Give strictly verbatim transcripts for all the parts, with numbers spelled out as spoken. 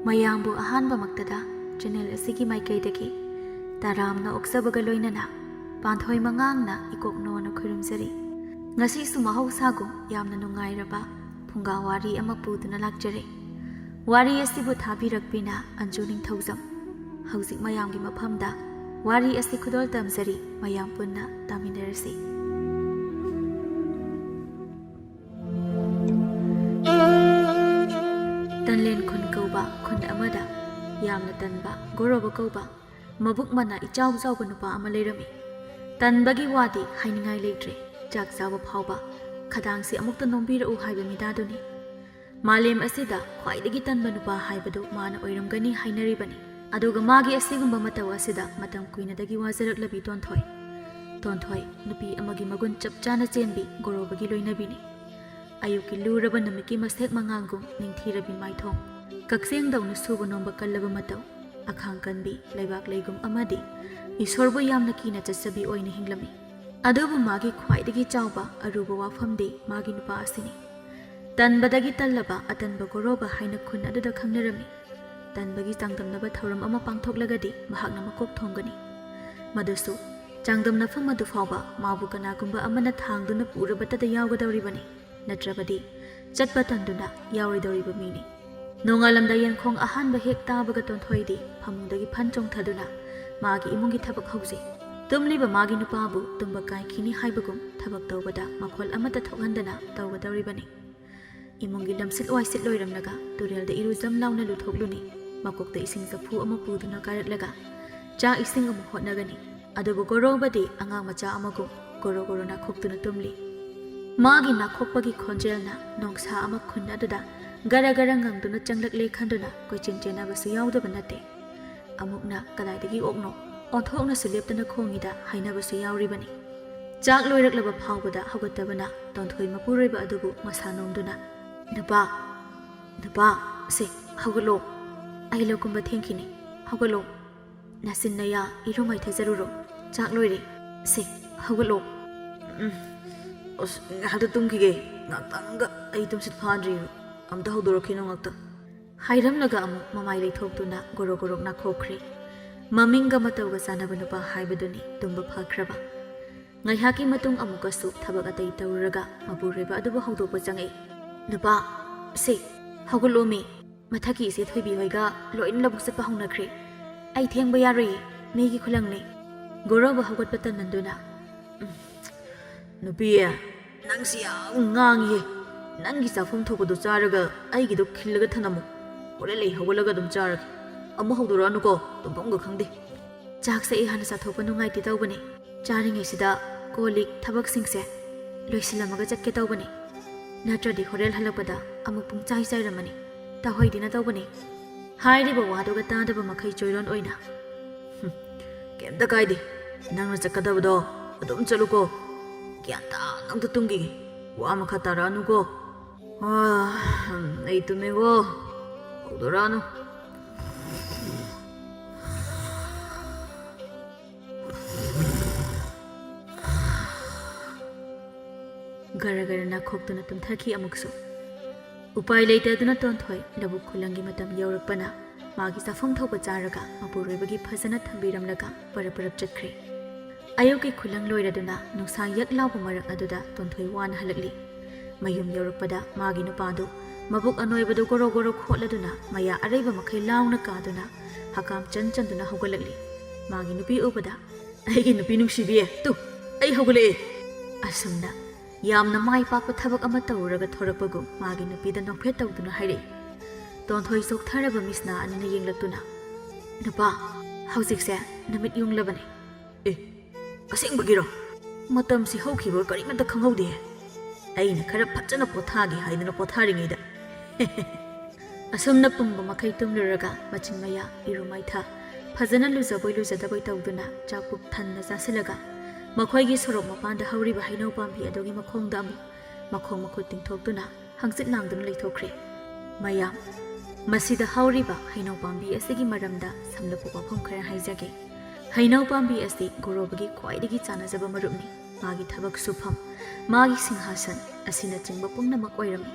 ꯃꯌꯥꯝꯕꯨ ꯑꯍꯥꯟꯕꯃꯛꯇꯗ ꯆꯦꯅꯦꯜ ꯑꯁꯤꯒꯤ ꯃꯥꯏꯀꯩꯗꯒꯤ ꯇꯔꯥꯝꯅ ꯑꯣꯛꯆꯕꯒ ꯂꯣꯏꯅꯅ ꯄꯥꯟꯊꯣꯏ ꯃꯉꯥꯡꯅ ꯏꯀꯣꯛ ꯅꯣꯟꯅ ꯈꯨꯔꯨꯝꯖꯔꯤ꯫ ꯉꯁꯤꯁꯨ ꯃꯍꯧꯁꯥꯒꯨꯝ ꯌꯥꯝꯅ ꯅꯨꯡꯉꯥꯏꯔꯕ ꯐꯨꯡꯒꯥ ꯋꯥꯔꯤ ꯑꯃ ꯄꯨꯗꯨꯅ ꯂꯥꯛꯆꯔꯦ꯫ ꯋꯥꯔꯤ ꯑꯁꯤꯕꯨ ꯊꯥꯕꯤꯔꯛꯄꯤꯅ ꯑꯟꯖꯨ ꯅꯤꯡꯊꯧꯖꯝ꯫ ꯍꯧꯖꯤꯛ ꯃꯌꯥꯝꯒꯤ ꯃꯐꯝꯗ ꯋꯥꯔꯤ ꯑꯁꯤ ꯈꯨꯗꯣꯜ ꯇꯝꯖꯔꯤ, ꯃꯌꯥꯝ ꯄꯨꯟꯅ ꯇꯥꯃꯤꯟꯅꯔꯁꯤ꯫ ꯇꯟꯂꯦꯟ ꯈꯨꯟ ꯀꯧꯕ ꯈꯨꯟ ꯑꯃꯗ ꯌꯥꯝꯅ ꯇꯟꯕ ꯒꯣꯔꯣꯕ ꯀꯧꯕ ꯃꯕꯨꯛ ꯃꯅꯥ ꯏꯆꯥꯎ ꯆꯥꯎꯕ ꯅꯨꯄꯥ ꯑꯃ ꯂꯩꯔꯝꯃꯤ꯫ ꯇꯟꯕꯒꯤ ꯋꯥꯗꯤ ꯍꯥꯏꯅꯤꯡꯉꯥꯏ ꯂꯩꯇ꯭ꯔꯦ꯫ ꯆꯥꯛ ꯆꯥꯕ ꯐꯥꯎꯕ ꯈꯗꯥꯡꯁꯤ ꯑꯃꯨꯛꯇ ꯅꯣꯝꯕꯤꯔꯛꯎ ꯍꯥꯏꯕ ꯃꯤꯗꯥꯗꯨꯅꯤ꯫ ꯃꯥꯂꯦꯝ ꯑꯁꯤꯗ ꯈ꯭ꯋꯥꯏꯗꯒꯤ ꯇꯟꯕ ꯅꯨꯄꯥ ꯍꯥꯏꯕꯗꯨ ꯃꯥꯅ ꯑꯣꯏꯔꯝꯒꯅꯤ ꯍꯥꯏꯅꯔꯤꯕꯅꯤ꯫ ꯑꯗꯨꯒ ꯃꯥꯒꯤ ꯑꯁꯤꯒꯨꯝꯕ ꯃꯇꯧ ꯑꯁꯤꯗ ꯃꯇꯝ ꯀꯨꯏꯅꯗꯒꯤ ꯋꯥꯖꯔꯛꯂꯕꯤ ꯇꯣꯟꯊꯣꯏ꯫ ꯇꯣꯟꯊꯣꯏ ꯅꯨꯄꯤ ꯑꯃꯒꯤ ꯃꯒꯨꯟ ꯆꯞ ꯆꯥꯅ ꯆꯦꯟꯕꯤ ꯒꯣꯔꯣꯕꯒꯤ ꯂꯣꯏꯅꯕꯤꯅꯤ꯫ ꯑꯌꯨꯛꯀꯤ ꯂꯨꯔꯕ ꯅꯨꯃꯤꯠꯀꯤ ꯃꯁꯦꯛ ꯃꯉꯥꯜꯒꯨꯝ ꯅꯤꯡꯊꯤꯔꯕꯤ ꯃꯥꯏꯊꯣꯡ, ꯀꯛꯆꯦꯡꯗꯧꯅ ꯁꯨꯕ ꯅꯣꯝꯕ ꯀꯜꯂꯕ ꯃꯇꯧ, ꯑꯈꯥꯡ ꯀꯟꯕꯤ ꯂꯩꯕꯥꯛ ꯂꯩꯒꯨꯝ ꯑꯃꯗꯤ ꯏꯁꯣꯔꯕꯨ ꯌꯥꯝꯅ ꯀꯤꯅ ꯆꯠꯆꯕꯤ ꯑꯣꯏꯅ ꯍꯤꯡꯂꯝꯃꯤ꯫ ꯑꯗꯨꯕꯨ ꯃꯥꯒꯤ ꯈ꯭ꯋꯥꯏꯗꯒꯤ ꯆꯥꯎꯕ ꯑꯔꯨꯕ ꯋꯥꯐꯝꯗꯤ ꯃꯥꯒꯤ ꯅꯨꯄꯥ ꯑꯁꯤꯅꯤ꯫ ꯇꯟꯕꯗꯒꯤ ꯇꯜꯂꯕ ꯑꯇꯟꯕ ꯒꯣꯔꯣꯕ ꯍꯥꯏꯅ ꯈꯨꯟ ꯑꯗꯨꯗ ꯈꯪꯅꯔꯝꯃꯤ꯫ ꯇꯟꯕꯒꯤ ꯆꯥꯡꯗꯝꯅꯕ ꯊꯧꯔꯝ ꯑꯃ ꯄꯥꯡꯊꯣꯛꯂꯒꯗꯤ ꯃꯍꯥꯛꯅ ꯃꯀꯣꯛ ꯊꯣꯡꯒꯅꯤ꯫ ꯃꯗꯨꯁꯨ ꯆꯥꯡꯗꯝꯅꯐꯝ ꯑꯗꯨ ꯐꯥꯎꯕ ꯃꯥꯕꯨ ꯀꯅꯥꯒꯨꯝꯕ ꯑꯃꯅ ꯊꯥꯡꯗꯨꯅ ꯄꯨꯔꯕꯇꯗ ꯌꯥꯎꯒꯗꯧꯔꯤꯕꯅꯤ, ꯅꯠꯇ꯭ꯔꯕꯗꯤ ꯆꯠꯄ ꯇꯟꯗꯨꯅ ꯌꯥꯎꯔꯣꯏꯗꯧꯔꯤꯕ ꯃꯤꯅꯤ꯫ ꯅꯣꯡꯉꯥꯜꯂꯝꯗꯥꯏ ꯌꯦꯟꯈꯣꯡ ꯑꯍꯥꯟꯕ ꯍꯦꯛ ꯇꯥꯕꯒ ꯇꯣꯟꯊꯣꯏꯗꯤ ꯐꯃꯨꯡꯗꯒꯤ ꯐꯟ ꯆꯣꯡꯊꯗꯨꯅ ꯃꯥꯒꯤ ꯏꯃꯨꯡꯒꯤ ꯊꯕꯛ ꯍꯧꯖꯩ꯫ ꯇꯨꯝꯂꯤꯕ ꯃꯥꯒꯤ ꯅꯨꯄꯥꯕꯨ ꯇꯨꯝꯕ ꯀꯥꯏꯈꯤꯅꯤ ꯍꯥꯏꯕꯒꯨꯝ ꯊꯕꯛ ꯇꯧꯕꯗ ꯃꯈꯣꯜ ꯑꯃꯠꯇ ꯊꯣꯛꯍꯟꯗꯅ ꯇꯧꯒꯗꯧꯔꯤꯕꯅꯤ꯫ ꯏꯃꯨꯡꯒꯤ ꯂꯝꯁꯤꯠ ꯋꯥꯏꯁꯤꯠ ꯂꯣꯏꯔꯝꯂꯒ ꯇꯨꯔꯦꯜꯗ ꯏꯔꯨꯖꯝ ꯂꯥꯎꯅ ꯂꯨꯊꯣꯛꯂꯨꯅꯤ꯫ ꯃꯀꯣꯛꯇ ꯏꯁꯤꯡ ꯆꯐꯨ ꯑꯃ ꯄꯨꯗꯨꯅ ꯀꯥꯔꯛꯂꯒ ꯆꯥꯛ ꯏꯁꯤꯡ ꯑꯃꯨꯛ ꯍꯣꯠꯅꯒꯅꯤ꯫ ꯑꯗꯨꯕꯨ ꯒꯣꯔꯣꯕꯗꯤ ꯑꯉꯥꯡ ꯃꯆꯥ ꯑꯃꯒꯨꯝ ꯒꯣꯔꯣ ꯒꯣꯔꯣ ꯅꯥꯈꯣꯛꯇꯨꯅ ꯇꯨꯝꯂꯤ꯫ ꯃꯥꯒꯤ ꯅꯥꯈꯣꯛꯄꯒꯤ ꯈꯣꯟꯖꯦꯜꯅ ꯅꯣꯡꯁꯥ ꯑꯃ ꯈꯨꯟ ꯑꯗꯨꯗ ꯒꯔ ꯒꯔ ꯉꯪꯗꯨꯅ ꯆꯪꯂꯛꯂꯦ ꯈꯟꯗꯨꯅ ꯀꯣꯏꯆꯦꯟ ꯆꯦꯟꯅꯕꯁꯨ ꯌꯥꯎꯗꯕ ꯅꯠꯇꯦ꯫ ꯑꯃꯨꯛꯅ ꯀꯗꯥꯏꯗꯒꯤ ꯑꯣꯛꯅꯣ ꯑꯣꯟꯊꯣꯛꯅꯁꯨ ꯂꯦꯞꯇꯅ ꯈꯣꯡꯉꯤꯗ ꯍꯥꯏꯅꯕꯁꯨ ꯌꯥꯎꯔꯤꯕꯅꯤ꯫ ꯆꯥꯛ ꯂꯣꯏꯔꯛꯂꯕ ꯐꯥꯎꯕꯗ ꯍꯧꯒꯠꯇꯕꯅ ꯇꯣꯟꯊꯣꯏ ꯃꯄꯨꯔꯣꯏꯕ ꯑꯗꯨꯕꯨ ꯃꯁꯥ ꯅꯣꯝꯗꯨꯅ, "ꯅꯨꯄꯥ, ꯅꯨꯄꯥ, ꯁꯦ, ꯍꯧꯒꯠꯂꯣ꯫ ꯑꯩ ꯂꯧꯀꯨꯝꯕ ꯊꯦꯡꯈꯤꯅꯤ꯫ ꯍꯧꯒꯠꯂꯣ꯫ ꯅꯆꯤꯟ ꯅꯌꯥ ꯏꯔꯨ ꯃꯥꯏꯊꯖꯔꯨꯔꯣ꯫ ꯆꯥꯛ ꯂꯣꯏꯔꯦ꯫ ꯁꯦ, ꯍꯧꯒꯠꯂꯣ꯫" "ꯎꯝ, ꯑꯁ, ꯉꯥꯏꯍꯥꯛꯇ ꯇꯨꯝꯈꯤꯒꯦ꯫ ꯉꯥꯛꯇꯪꯒ ꯑꯩ ꯇꯨꯝꯁꯤꯠ ꯐꯥꯗ꯭ꯔꯤꯕ꯫ ꯑꯝꯇ ꯍꯧꯗꯣꯔꯛꯈꯤꯅꯣ ꯉꯥꯛꯇ꯫" ꯍꯥꯏꯔꯝꯂꯒ ꯑꯃꯨꯛ ꯃꯃꯥꯏ ꯂꯩꯊꯣꯛꯇꯨꯅ ꯒꯣꯔꯣ ꯒꯣꯔꯣꯛ ꯅꯥꯈꯣꯛꯈ꯭ꯔꯦ꯫ ꯃꯃꯤꯡꯒ ꯃꯇꯧꯒ ꯆꯥꯟꯅꯕ ꯅꯨꯄꯥ ꯍꯥꯏꯕꯗꯨꯅꯤ ꯇꯨꯝꯕ ꯐꯈ꯭ꯔꯕ꯫ ꯉꯥꯏꯍꯥꯛꯀꯤ ꯃꯇꯨꯡ ꯑꯃꯨꯛꯀꯁꯨ ꯊꯕꯛ ꯑꯇꯩ ꯇꯧꯔꯨꯔꯒ ꯃꯄꯨꯔꯣꯏꯕ ꯑꯗꯨꯕꯨ ꯍꯧꯗꯣꯛꯄ ꯆꯪꯉꯛꯏ꯫ "ꯅꯨꯄꯥ, ꯁꯦ, ꯍꯧꯒꯠꯂꯣꯃꯤ꯫ ꯃꯊꯛꯀꯤ ꯏꯆꯦ ꯊꯣꯏꯕꯤ ꯍꯣꯏꯒ ꯂꯣꯏꯅ ꯂꯧꯕꯨꯛ ꯆꯠꯄ ꯍꯧꯅꯈ꯭ꯔꯦ꯫ ꯑꯩ ꯊꯦꯡꯕ ꯌꯥꯔꯣꯏꯌꯦ, ꯃꯤꯒꯤ ꯈꯨꯂꯪꯅꯦ꯫" ꯒꯣꯔꯣꯕ ꯍꯧꯒꯠꯄ ꯇꯟꯃꯟꯗꯨꯅ, "ꯎꯝ, ꯅꯨꯄꯤ, ꯅꯪꯁꯤ ꯌꯥꯝ ꯉꯥꯡꯉꯤꯍꯦ꯫ ꯅꯪꯒꯤ ꯆꯥꯐꯝ ꯊꯣꯛꯄꯗꯣ ꯆꯥꯔꯒ ꯑꯩꯒꯤꯗꯣ ꯈꯤꯜꯂꯒ ꯊꯅꯝꯃꯨ꯫ ꯍꯣꯔꯦꯟ ꯑꯩ ꯍꯧꯒꯠꯂꯒ ꯑꯗꯨꯝ ꯆꯥꯔꯒꯦ꯫ ꯑꯃꯨꯛ ꯍꯧꯗꯣꯔꯛꯑꯅꯨꯀꯣ, ꯇꯨꯝꯐꯝꯒ ꯈꯪꯗꯦ꯫" "ꯆꯥꯛꯁꯦ ꯑꯩ ꯍꯥꯟꯅ ꯆꯥꯊꯣꯛꯄ ꯅꯨꯡꯉꯥꯏꯇꯦ ꯇꯧꯕꯅꯦ꯫ ꯆꯥꯔꯤꯉꯩꯁꯤꯗ ꯀꯣꯜ ꯂꯤꯛ ꯊꯕꯛꯁꯤꯡꯁꯦ ꯂꯣꯏꯁꯤꯜꯂꯝꯃꯒ ꯆꯠꯀꯦ ꯇꯧꯕꯅꯦ꯫ ꯅꯠꯇ꯭ꯔꯗꯤ ꯍꯣꯔꯦꯟ ꯍꯜꯂꯛꯄꯗ ꯑꯃꯨꯛ ꯄꯨꯡꯆꯥꯏ ꯆꯥꯏꯔꯝꯃꯅꯤ꯫ ꯇꯧꯍꯩꯗꯦꯅ ꯇꯧꯕꯅꯦ꯫" ꯍꯥꯏꯔꯤꯕ ꯋꯥꯗꯨꯒ ꯇꯥꯗꯕ ꯃꯈꯩ ꯆꯣꯏꯔꯣꯟ ꯑꯣꯏꯅ, "ꯍꯨꯝ, ꯀꯩꯝꯇ ꯀꯥꯏꯗꯦ꯫ ꯅꯪꯅ ꯆꯠꯀꯗꯕꯗꯣ ꯑꯗꯨꯝ ꯆꯠꯂꯨꯀꯣ꯫ ꯒ꯭ꯌꯥꯟ ꯇꯥꯅ ꯑꯝꯇ ꯇꯨꯝꯈꯤꯒꯦ꯫ ꯋꯥ ꯃꯈꯥ ꯇꯥꯔꯛꯑꯅꯨꯀꯣ꯫" "ꯑꯥ, ꯑꯩ ꯇꯨꯝꯃꯦꯀꯣ꯫ ꯍꯧꯗꯣꯔꯛꯑꯅꯨ꯫" ꯒꯔ ꯒꯔ ꯅꯥꯈꯣꯛꯇꯨꯅ ꯇꯨꯝꯊꯈꯤ ꯑꯃꯨꯛꯁꯨ꯫ ꯎꯄꯥꯏ ꯂꯩꯇꯗꯨꯅ ꯇꯣꯟꯊꯣꯏ ꯂꯧꯕꯨꯛ ꯈꯨꯂꯪꯒꯤ ꯃꯇꯝ ꯌꯧꯔꯛꯄꯅ ꯃꯥꯒꯤ ꯆꯥꯐꯝ ꯊꯣꯛꯄ ꯆꯥꯔꯒ ꯃꯄꯨꯔꯣꯏꯕꯒꯤ ꯐꯖꯅ ꯊꯝꯕꯤꯔꯝꯂꯒ ꯄꯔꯞ ꯄꯔꯞ ꯆꯠꯈ꯭ꯔꯦ꯫ ꯑꯌꯨꯛꯀꯤ ꯈꯨꯂꯪ ꯂꯣꯏꯔꯗꯨꯅ ꯅꯨꯡꯁꯥ ꯌꯛ ꯂꯥꯎꯕ ꯃꯔꯛ ꯑꯗꯨꯗ ꯇꯣꯟꯊꯣꯏ ꯋꯥꯅ ꯍꯜꯂꯛꯂꯤ꯫ ꯃꯌꯨꯝ ꯌꯧꯔꯛꯄꯗ ꯃꯥꯒꯤ ꯅꯨꯄꯥꯗꯨ ꯃꯕꯨꯛ ꯑꯅꯣꯏꯕꯗꯨ ꯒꯣꯔꯣ ꯒꯣꯔꯣ ꯈꯣꯠꯂꯗꯨꯅ ꯃꯌꯥ ꯑꯔꯩꯕ ꯃꯈꯩ ꯂꯥꯎꯅ ꯀꯥꯗꯨꯅ ꯍꯀꯥꯝ ꯆꯟ ꯆꯟꯗꯨꯅ ꯍꯧꯒꯠꯂꯛꯂꯤ꯫ ꯃꯥꯒꯤ ꯅꯨꯄꯤ ꯎꯕꯗ, "ꯑꯩꯒꯤ ꯅꯨꯄꯤ ꯅꯨꯡꯁꯤꯕꯤ, ꯇꯨ, ꯑꯩ ꯍꯧꯒꯠꯂꯛꯑꯦ!" ꯑꯁꯨꯝꯅ ꯌꯥꯝꯅ ꯃꯥꯏ ꯄꯥꯛꯄ ꯊꯕꯛ ꯑꯃ ꯇꯧꯔꯨꯔꯒ ꯊꯣꯔꯛꯄꯒꯨꯝ ꯃꯥꯒꯤ ꯅꯨꯄꯤꯗ ꯅꯣꯛꯐꯦꯠ ꯇꯧꯗꯨꯅ ꯍꯥꯏꯔꯛꯏ꯫ ꯇꯣꯟꯊꯣꯏ ꯆꯣꯛꯊꯔꯕ ꯃꯤꯠꯁꯅꯥ ꯑꯅꯤꯅ ꯌꯦꯡꯂꯛꯇꯨꯅ, "ꯅꯨꯄꯥ, ꯍꯧꯖꯤꯛꯁꯦ ꯅꯨꯃꯤꯠ ꯌꯨꯡꯂꯕꯅꯦ꯫" "ꯑꯦ, ꯑꯁꯦꯡꯕꯒꯤꯔꯣ? ꯃꯇꯝꯁꯤ ꯍꯧꯈꯤꯕ ꯀꯔꯤꯃꯠꯇ ꯈꯪꯍꯧꯗꯦ꯫ ꯑꯩꯅ ꯈꯔ ꯐꯖꯅ ꯄꯣꯊꯥꯒꯦ ꯍꯥꯏꯗꯅ ꯄꯣꯊꯥꯔꯤꯉꯩꯗ꯫" ꯑꯁꯨꯝꯅ ꯄꯨꯝꯕ ꯃꯈꯩ ꯇꯨꯝꯂꯨꯔꯒ ꯃꯆꯤꯟ ꯃꯌꯥ, ꯏꯔꯨ ꯃꯥꯏꯊ ꯐꯖꯅ ꯂꯨꯖꯕꯣꯏ ꯂꯨꯖꯗꯕꯣꯏ ꯇꯧꯗꯨꯅ ꯆꯥꯛ ꯄꯨꯛ ꯊꯟꯅ ꯆꯥꯁꯤꯜꯂꯒ ꯃꯈꯣꯏꯒꯤ ꯁꯣꯔꯣꯛ ꯃꯄꯥꯟꯗ ꯍꯧꯔꯤꯕ ꯍꯩꯅꯧ ꯄꯥꯝꯕꯤ ꯑꯗꯨꯒꯤ ꯃꯈꯣꯡꯗ ꯑꯃꯨꯛ ꯃꯈꯣꯡ ꯃꯈꯨꯠ ꯇꯤꯡꯊꯣꯛꯇꯨꯅ ꯍꯪꯆꯤꯠ ꯂꯥꯡꯗꯨꯅ ꯂꯩꯊꯣꯛꯈ꯭ꯔꯦ꯫ ꯃꯌꯥꯝ, ꯃꯁꯤꯗ ꯍꯧꯔꯤꯕ ꯍꯩꯅꯧ ꯄꯥꯝꯕꯤ ꯑꯁꯤꯒꯤ ꯃꯔꯝꯗ ꯁꯝꯂꯞꯄ ꯋꯥꯐꯝ ꯈꯔ ꯍꯥꯏꯖꯒꯦ꯫ ꯍꯩꯅꯧ ꯄꯥꯝꯕꯤ ꯑꯁꯤ ꯒꯣꯔꯣꯕꯒꯤ ꯈ꯭ꯋꯥꯏꯗꯒꯤ ꯆꯥꯟꯅꯖꯕ ꯃꯔꯨꯞꯅꯤ꯫ ꯃꯥꯒꯤ ꯊꯕꯛ ꯁꯨꯐꯝ, ꯃꯥꯒꯤ ꯁꯤꯡꯍꯥꯁꯟ ꯑꯁꯤꯅꯆꯤꯡꯕ ꯄꯨꯝꯅꯃꯛ ꯑꯣꯏꯔꯝꯃꯤ꯫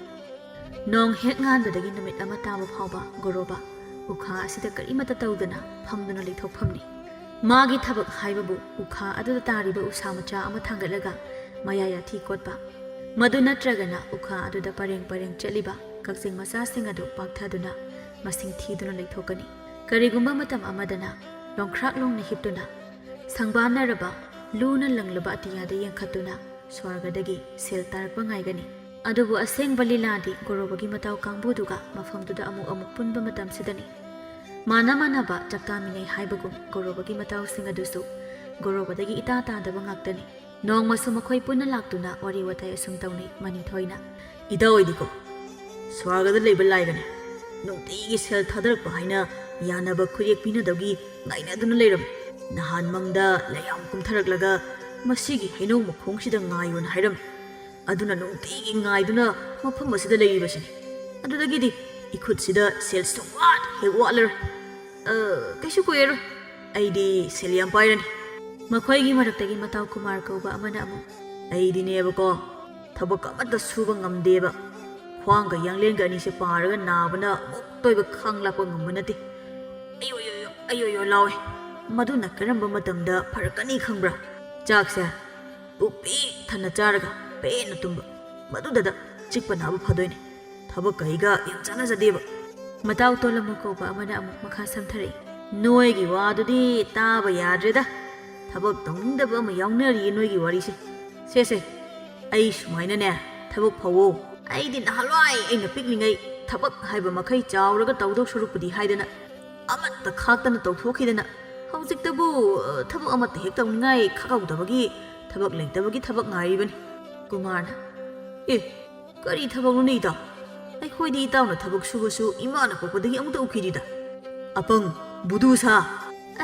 ꯅꯣꯡ ꯍꯦꯛ ꯉꯥꯟꯕꯗꯒꯤ ꯅꯨꯃꯤꯠ ꯑꯃ ꯇꯥꯕ ꯐꯥꯎꯕ ꯒꯣꯔꯣꯕꯥ ꯎꯈꯥ ꯑꯁꯤꯗ ꯀꯔꯤꯃꯠꯇ ꯇꯧꯗꯅ ꯐꯝꯗꯨꯅ ꯂꯩꯊꯣꯛꯐꯝꯅꯤ꯫ ꯃꯥꯒꯤ ꯊꯕꯛ ꯍꯥꯏꯕꯕꯨ ꯎꯈꯥ ꯑꯗꯨꯗ ꯇꯥꯔꯤꯕ ꯎꯁꯥ ꯃꯆꯥ ꯑꯃ ꯊꯥꯡꯒꯠꯂꯒ ꯃꯌꯥ ꯌꯥꯊꯤ ꯀꯣꯠꯄ, ꯃꯗꯨ ꯅꯠꯇ꯭ꯔꯒꯅ ꯎꯈꯥ ꯑꯗꯨꯗ ꯄꯔꯦꯡ ꯄꯔꯦꯡ ꯆꯠꯂꯤꯕ ꯀꯛꯆꯤꯡ ꯃꯆꯥꯁꯤꯡ ꯑꯗꯨ ꯄꯥꯛꯊꯗꯨꯅ ꯃꯁꯤꯡ ꯊꯤꯗꯨꯅ ꯂꯩꯊꯣꯛꯀꯅꯤ꯫ ꯀꯔꯤꯒꯨꯝꯕ ꯃꯇꯝ ꯑꯃꯗꯅ ꯂꯣꯡꯈ꯭ꯔꯥꯛ ꯂꯣꯡꯅ ꯍꯤꯞꯇꯨꯅ ꯁꯪꯕꯥꯟꯅꯔꯕ ꯂꯨꯅ ꯂꯪꯂꯕ ꯑꯇꯤꯌꯥꯗ ꯌꯦꯡꯈꯠꯇꯨꯅ ꯁ꯭ꯋꯔꯒꯗꯒꯤ ꯁꯦꯜ ꯇꯥꯔꯛꯄ ꯉꯥꯏꯒꯅꯤ꯫ ꯑꯗꯨꯕꯨ ꯑꯁꯦꯡꯕ ꯂꯤꯂꯥꯗꯤ ꯒꯣꯔꯣꯕꯒꯤ ꯃꯇꯥꯎ ꯀꯥꯡꯕꯨꯗꯨꯒ ꯃꯐꯝꯗꯨꯗ ꯑꯃꯨꯛ ꯑꯃꯨꯛ ꯄꯨꯟꯕ ꯃꯇꯝꯁꯤꯗꯅꯤ꯫ ꯃꯥꯟꯅ ꯃꯥꯟꯅꯕ ꯆꯥꯛꯇꯥꯃꯤꯟꯅꯩ ꯍꯥꯏꯕꯒꯨꯝ ꯒꯣꯔꯣꯕꯒꯤ ꯃꯇꯥꯎꯁꯤꯡ ꯑꯗꯨꯁꯨ ꯒꯣꯔꯣꯕꯗꯒꯤ ꯏꯇꯥ ꯇꯥꯗꯕ ꯉꯥꯛꯇꯅꯤ꯫ ꯅꯣꯡꯃꯁꯨ ꯃꯈꯣꯏ ꯄꯨꯟꯅ ꯂꯥꯛꯇꯨꯅ ꯋꯥꯔꯤ ꯋꯥꯇꯥꯏ ꯑꯁꯨꯝ ꯇꯧꯅꯩ ꯃꯅꯤꯊꯣꯏꯅ꯫ ꯏꯇꯥ ꯑꯣꯏꯗꯤꯀꯣ, ꯁ꯭ꯋꯔꯒꯗ ꯂꯩꯕ ꯂꯥꯏꯒꯅꯦ, ꯅꯨꯡꯇꯤꯒꯤ ꯁꯦꯜ ꯊꯥꯗꯔꯛꯄ ꯍꯥꯏꯅ ꯌꯥꯅꯕ ꯈꯨꯠꯌꯦꯛ ꯄꯤꯅꯗꯕꯒꯤ ꯉꯥꯏꯅꯗꯨꯅ ꯂꯩꯔꯝꯃꯤ꯫ ꯅꯍꯥꯟ ꯃꯪꯗ ꯂꯩꯌꯥꯝ ꯀꯨꯝꯊꯔꯛꯂꯒ ꯃꯁꯤꯒꯤ ꯍꯩꯅꯧ ꯃꯈꯣꯡꯁꯤꯗ ꯉꯥꯏꯌꯣꯅ ꯍꯥꯏꯔꯝꯃꯤ꯫ ꯑꯗꯨꯅ ꯅꯨꯡꯇꯤꯒꯤ ꯉꯥꯏꯗꯨꯅ ꯃꯐꯝ ꯑꯁꯤꯗ ꯂꯩꯔꯤꯕꯁꯤꯅꯤ꯫ ꯑꯗꯨꯗꯒꯤꯗꯤ ꯏꯈꯨꯠꯁꯤꯗ ꯁꯦꯜ ꯁꯨꯡꯋꯥꯠ ꯍꯦꯛ ꯋꯥꯠꯂꯔꯣꯏ꯫ ꯑ, ꯀꯩꯁꯨ ꯀꯨꯏꯔꯔꯣꯏ, ꯑꯩꯗꯤ ꯁꯦꯜ ꯌꯥꯝ ꯄꯥꯏꯔꯅꯤ꯫ ꯃꯈꯣꯏꯒꯤ ꯃꯔꯛꯇꯒꯤ ꯃꯇꯥꯎ ꯀꯨꯃꯥꯔ ꯀꯧꯕ ꯑꯃꯅ ꯑꯃꯨꯛ, ꯑꯩꯗꯤꯅꯦꯕꯀꯣ, ꯊꯕꯛ ꯑꯃꯠꯇ ꯁꯨꯕ ꯉꯝꯗꯦꯕ꯫ ꯈ꯭ꯋꯥꯡꯒ ꯌꯥꯡꯂꯦꯟꯒ ꯑꯅꯤꯁꯦ ꯄꯥꯔꯒ ꯅꯥꯕꯅ ꯑꯃꯨꯛꯇ ꯑꯣꯏꯕ ꯈꯥꯡ ꯂꯥꯛꯄ ꯉꯝꯕ ꯅꯠꯇꯦ꯫ ꯑꯌꯣ, ꯑꯌꯣ, ꯑꯌꯣ, ꯑꯌꯣ, ꯑꯌꯣ ꯂꯥꯎꯋꯦ꯫ ꯃꯗꯨꯅ ꯀꯔꯝꯕ ꯃꯇꯝꯗ ꯐꯔꯛꯀꯅꯤ ꯈꯪꯕ꯭ꯔꯥ? ꯆꯥꯛꯁꯦ ꯄꯨꯛ ꯄꯤꯛ ꯊꯟꯅ ꯆꯥꯔꯒ ꯄꯦꯟꯅ ꯇꯨꯝꯕ, ꯃꯗꯨꯗꯗ ꯆꯤꯛꯄ ꯅꯥꯕ ꯐꯗꯣꯏꯅꯦ꯫ ꯊꯕꯛ ꯀꯩꯒ ꯌꯥꯝ ꯆꯥꯟꯅꯖꯗꯦꯕ꯫ ꯃꯇꯥꯎ ꯇꯣꯂꯝꯃꯨ ꯀꯧꯕ ꯑꯃꯅ ꯑꯃꯨꯛ ꯃꯈꯥ ꯁꯝꯊꯔꯛꯏ, ꯅꯣꯏꯒꯤ ꯋꯥꯗꯨꯗꯤ ꯇꯥꯕ ꯌꯥꯗ꯭ꯔꯦꯗ꯫ ꯊꯕꯛ ꯇꯧꯅꯤꯡꯗꯕ ꯑꯃ ꯌꯥꯎꯅꯔꯤꯌꯦ ꯅꯣꯏꯒꯤ ꯋꯥꯔꯤꯁꯦ꯫ ꯁꯦ, ꯁꯦ, ꯑꯩ ꯁꯨꯃꯥꯏꯅꯅꯦ, ꯊꯕꯛ ꯐꯧꯋꯣ꯫ ꯑꯩꯗꯤ ꯅꯍꯥꯟꯋꯥꯏ ꯑꯩꯅ ꯄꯤꯛꯂꯤꯉꯩ ꯊꯕꯛ ꯍꯥꯏꯕ ꯃꯈꯩ ꯆꯥꯎꯔꯒ ꯇꯧꯗꯧ ꯁꯔꯨꯛꯄꯨꯗꯤ ꯍꯥꯏꯗꯅ ꯑꯃꯠꯇ ꯈꯥꯛꯇꯅ ꯇꯧꯊꯣꯛꯈꯤꯗꯅ ꯍꯧꯖꯤꯛꯇꯕꯨ, ꯑ, ꯊꯕꯛ ꯑꯃꯠꯇ ꯍꯦꯛ ꯇꯧꯅꯤꯡꯉꯥꯏ ꯈꯥꯛꯍꯧꯗꯕꯒꯤ ꯊꯕꯛ ꯂꯩꯇꯕꯒꯤ ꯊꯕꯛ ꯉꯥꯏꯔꯤꯕꯅꯤ꯫ ꯀꯨꯃꯥꯔꯅ, ꯑꯦ, ꯀꯔꯤ ꯊꯕꯛꯅꯣꯅꯦ ꯏꯇꯥꯎ? ꯑꯩꯈꯣꯏꯗꯤ ꯏꯇꯥꯎꯅ ꯊꯕꯛ ꯁꯨꯕꯁꯨ ꯏꯃꯥꯅ ꯄꯣꯛꯄꯗꯒꯤ ꯑꯃꯨꯛꯇ ꯎꯈꯤꯗ꯭ꯔꯤꯗ꯫ ꯑꯄꯪ, ꯕꯨꯗꯨ ꯁꯥ!